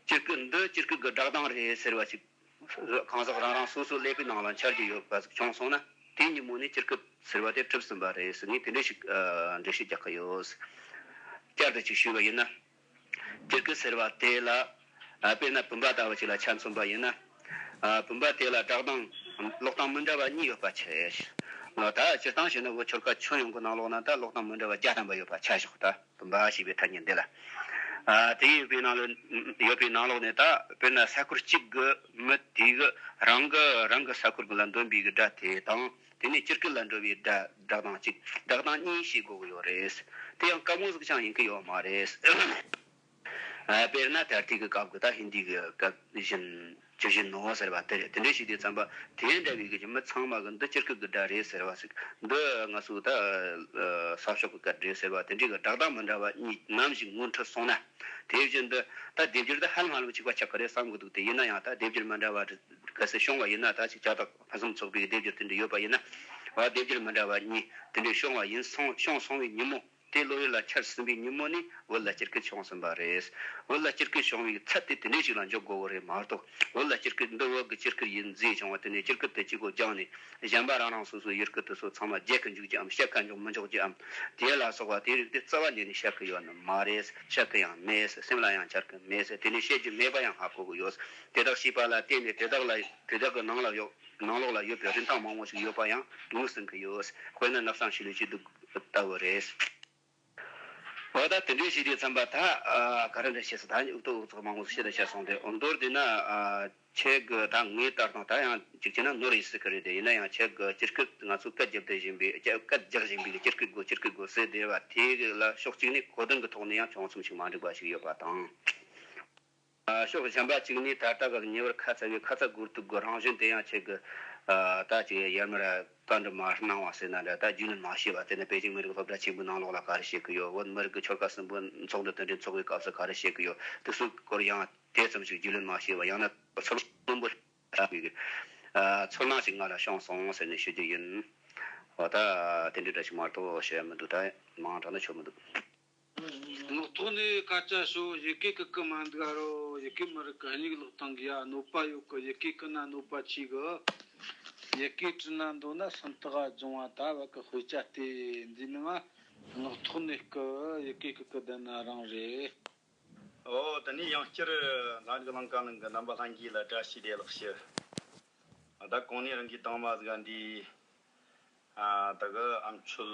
སྤྱིར་སྐད་འདི་སྤྱིར་སྐད་ཀྱི་སྒྲ་གདངས་རེད་ཟེར་བ་ཞིག་གང་ཟག་རང་རང་སོ་སོའི་ཀླད་པའི་ནང་ལ་འཆར་གྱི་ཡོད་པ་ཞིག་བྱུང་སོང་ན། དེ་ཉིན་མོ་ནས་སྤྱིར་སྐད་ཟེར་བ་དེ་གྲུབ་ཟིན་པ་རེད་ཟེར། ངས་དེ་འདྲ་ཞིག་ཨ་འགྲེལ་བཤད་རྒྱག་གི་ཡོད། བསྐྱར་དུ་ཅིག་ཞུས་པ་ཡིན་ན། སྤྱིར་སྐད་ཟེར་བ་དེ་ལ། ཨ། དཔེར་ན་བུམ་པ་ལྟ་བུ་ཅིག་ལ་ཆ་མཚོན་པ་ཡིན་ན། ཨ། བུམ་པ་དེ་ལ་སྒྲ་གདངས་ཀློག་སྟངས་མི་འདྲ་བ་གཉིས་ཡོད་པ་ཆེ། ད་སྤྱིར་བཏང་བྱས་ན་བོད་ཆོལ་ཁ་ཁྱོན་ཡོངས་ཀྱི་ནང་ལོགས་ན་ད་ཀློག་སྟངས་མི་འདྲ་བ་བརྒྱ་ཐམ་པ་ཡོད་པ་ཆ་བཞག་ད། བུམ་པ་ཞེས་པའི་ཐ་སྙད་འདི་ལ། ཨ། དེ་ཡོད་པའི་ནང་ལོགས་ཡོད་པའི་ནང་ལོགས་ནས་ད་དཔེར་ན་ས་ཁུལ་གཅིག་གི་མི་དེ་གིས་རང་གི་རང་གི་ས་ཁུལ་ལ་འདོན་པའི་གི་སྒྲ་དེ་དང་། དེ་ནས་སྤྱིར་སྐད་ལ་འགྲོ་བའི་སྒྲ་སྒྲ་གདངས་གཅིག་སྒྲ་གདངས་གཉིས་ཤེས་དགོས་ཀྱི་ཡོད་རེད། དེ་ཡང་དཀའ་མོ་ཟིག་ཅང་ཡིན་གྱི་ཡོད་མ་རེད། ཨ། དཔེར་ན་ད་ལྟའི་གི་སྐབས་ཀྱི་ད་ཧིན་དི་གི་སྐད་བཞིན། ཇི་བཞིན་ནོ་ཟེར་བ་དེ་རེད། དེ་འདྲ་ཞིག་དུས་ཙམ་པ། དེ་འདྲ་བའི་གི་མི་ཚང་མ་གི་འདི་སྤྱིར་སྐད་ཀྱི་སྒྲ་རེད་ཟེར་བ་ཞིག་འདི་ང་ཚོ་ད་ས་ཕྱོགས་ཀྱི་སྐད་རེད་ཟེར་བ་དེ་འདྲའི་གི་སྒྲ་གདངས་མི་འདྲ་བ་གཉིས་ནམ་ཞིག་ངོ་འཕྲོད་སོང་ན། དེ་བཞིན་དུ་ད་སྡེབ་སྦྱོར་འདི་ཧ་ལམ་ཧ་ལམ་གཅིག་པ་ཆགས་ཀྱི་རེད་བསམ་གི་འདུག་དེ་ཡིན་ན་ཡང་ད་སྡེབ་སྦྱོར་མི་འདྲ་བ་གལ་སྲིད་བྱུང་བ་ཡིན་ན། ད་ཅིག་ལྕགས་སྟག་ཕུན་སུམ་ཚོགས་པའི་སྡེབ་སྦྱོར་དེ་འདྲ་ཡོད་པ་ཡིན་ན། བ། སྡེབ་སྦྱོར་མི་འདྲ་བ་གཉིས་དེ་འདྲ་བྱུང་བ་ཡིན་སོང་། བྱུང་སོང་བའི་ཉིན་མོ། དེ་བློ་ཡུལ་ལ་འཆར་ཟིན་པའི་ཉིན་མོ་ནས་བོད་ལ་སྤྱིར་སྐད་བྱུང་ཟིན་པ་རེད། བོད་ལ་སྤྱིར་སྐད་བྱུང་བའི་ཚད་དེ་དེ་འདྲ་ཞིག་ལ་འཇོག་དགོས་པ་རེད་མ་གཏོགས། བོད་ལ་སྤྱིར་སྐད་འདི་བོད་ཀྱི་སྤྱིར་སྐད་ཡིན་བཟླས་བྱུང་བ་དེ་ནས་སྤྱིར་སྐད་དེ་གཅིག་པོ་སྦྱངས་ནས། གཞན་པ་རང་རང་སོ་སོའི་ཡུལ་སྐད་དེ་ཚོ་ཚང་མ་བརྗེད་གི་འཇུག་རྒྱུའམ། བཤད་ཁ་འཇོག་མི་འཇོག་རྒྱུའམ། དེ་ལ་སོགས་པ་དེ་རིགས་དེ་རྩ་བ་ཉིད་ནས་བཤད་གི་ཡོད་ནི་མ་རེད། བཤད་གི་ཡང་མེད། སེམས་ལ་ཡང་འཆར་གི་མེད། དེ་ནས་བཤད་རྒྱུ་མེད་པ་ཡང་ཧ་གོ་གི་ཡོད། དེ་དག་ཤེས་པ་ལ་བརྟེན་ནས་དེ་དག་ལ། དེ་དག་གི་ནང་ལ་ཡོད། ནང་ལོགས་ལ་ཡོད་པའི་རིན་ཐང་མང་བོ་ཞིག་ཡོད་པ་ཡང་ངོས་ཟིན་གི་ཡོད། དཔེར་ན་ནགས་ཚང་ཆོས་ལུགས་སྐྱིད་སྡུག་ལྟ་བུ་རེད། འོ་ད་དེ་འདྲའི་ཞིག་དུས་ཙམ་པ་ད་ཨ་ག་རེ་འདྲ་བྱས་སོང་། ད་འུ་ཐུག་འུ་ཚོགས་མང་བོ་ཞིག་ད་བཤད་སོང་སྟེ། འོ་མདོར་བསྡུས་ན་ཨ་ཁྱེད་ཀྱི་ད་ངའི་ལྟ་སྟངས་ད་ཡང་གཅིག་བྱས་ན་ནོར་ཡིན་སྲིད་གི་རེད་དེ། ཡིན་ན་ཡང་ཁྱེད་ཀྱི་སྤྱིར་སྐད་ང་ཚོ་སྐད་རྒྱབ་བསྡད་བཞིན་པའི་སྐད་རྒྱག་བཞིན་པའི་སྤྱིར་སྐད་དགོས་སྤྱིར་སྐད་དགོས་ཟེར་བསྡད་པ་དེ་ལ་ཕྱོགས་གཅིག་ནས་གོ་དོན་གྱི་ཐོག་ནས་ཡང་ཆུང་ཙམ་ཞིག་མ་འགྲིག་པ་ཞིག་ཡོད་པ་དང་། ཕྱོགས་གཞན་པ་གཅིག་ནས་ད་ལྟ་གི་ཉེ་བར་ཁ་ཚ་བའི་ཁ་ཚ་དགོས་གཏུག་གི་རང་བཞིན་དེ་ཡང་ཁྱེད་ཀྱི་ད་ཅིག་ཡར་མར་བཀའ་འདྲི་མ་གནང་བ་ཟེར་ན་འདྲ། ད་རྒྱུས་ལོན་མ་བྱས་པ་དེ་ནི་པེ་ཅིང་མི་རིགས་སློབ་གྲྭ་ཆེན་པོའི་ནང་ལོགས་ལ་ག་རེ་བཤད་གི་ཡོད། བོད་མི་རིགས་ཀྱི་ཆོལ་ཁ་གསུམ་པོའི་ཚོགས་འདུ་དེ་འདྲའི་འཚོགས་པའི་སྐབས་སུ་ག་རེ་བཤད་གི་ཡོད། དེ་ཚོའི་སྐོར་ཡང་དེ་ཙམ་ཞིག་རྒྱུས་ལོན་མ་བྱས་པ། ཡང་ན་ཚོར་སྣང་པོ་ཞིག་གི་ཚོར་སྣང་ཞིག་ང་ལ་བྱུང་སོང་ཟེར་ནས་ཞུ་རྒྱུ་ཡིན། འོ་ད་དེ་འདྲའི་འདྲ་ཞིག་མ་གཏོགས་བཤད་ཡ་མི་འདུག་ད་མང་དྲགས་ན་ཆོ་མི་འདུག་ངག་ཐོག་ནས་སྐད་ཆ་ཤོད། ཡི་གེ་གི་གི་མ་འདུག་རོ། ཡི་གེ་མི་རིགས་གི་སྙིགས་ལོག་བཏང་གི་ཡ། གནོད་པ་ཡོད་གི། ཡི་གེ་གི་ན་གནོད་པ་ཆེ་གི། ཡི་གེ་བྲིས་ན་འདོད་ན་སུམ་རྟགས་སྦྱོང་བ། ད་བ་གི་དཔེ་ཆ་སྟེ་འདི་ནི་ང་ངག་ཐོག་ནས་གི་ཡི་གེ་གི་གི་བསྡད་ན་རང་རེད། ཨོ། དེ་ནས་ཡང་བསྐྱར་ལྷ་འབྲུག་གླིང་ཁ་ནང་གི་རྣམ་པ་ལྷན་རྒྱས་ལ་བཀྲ་ཤིས་བདེ་ལེགས་ཞུ། ད་གོང་ནས་རང་གིས་དང་མ་ཟིག་འདི། ཨ། ད་གི་ཨ་མཆོད།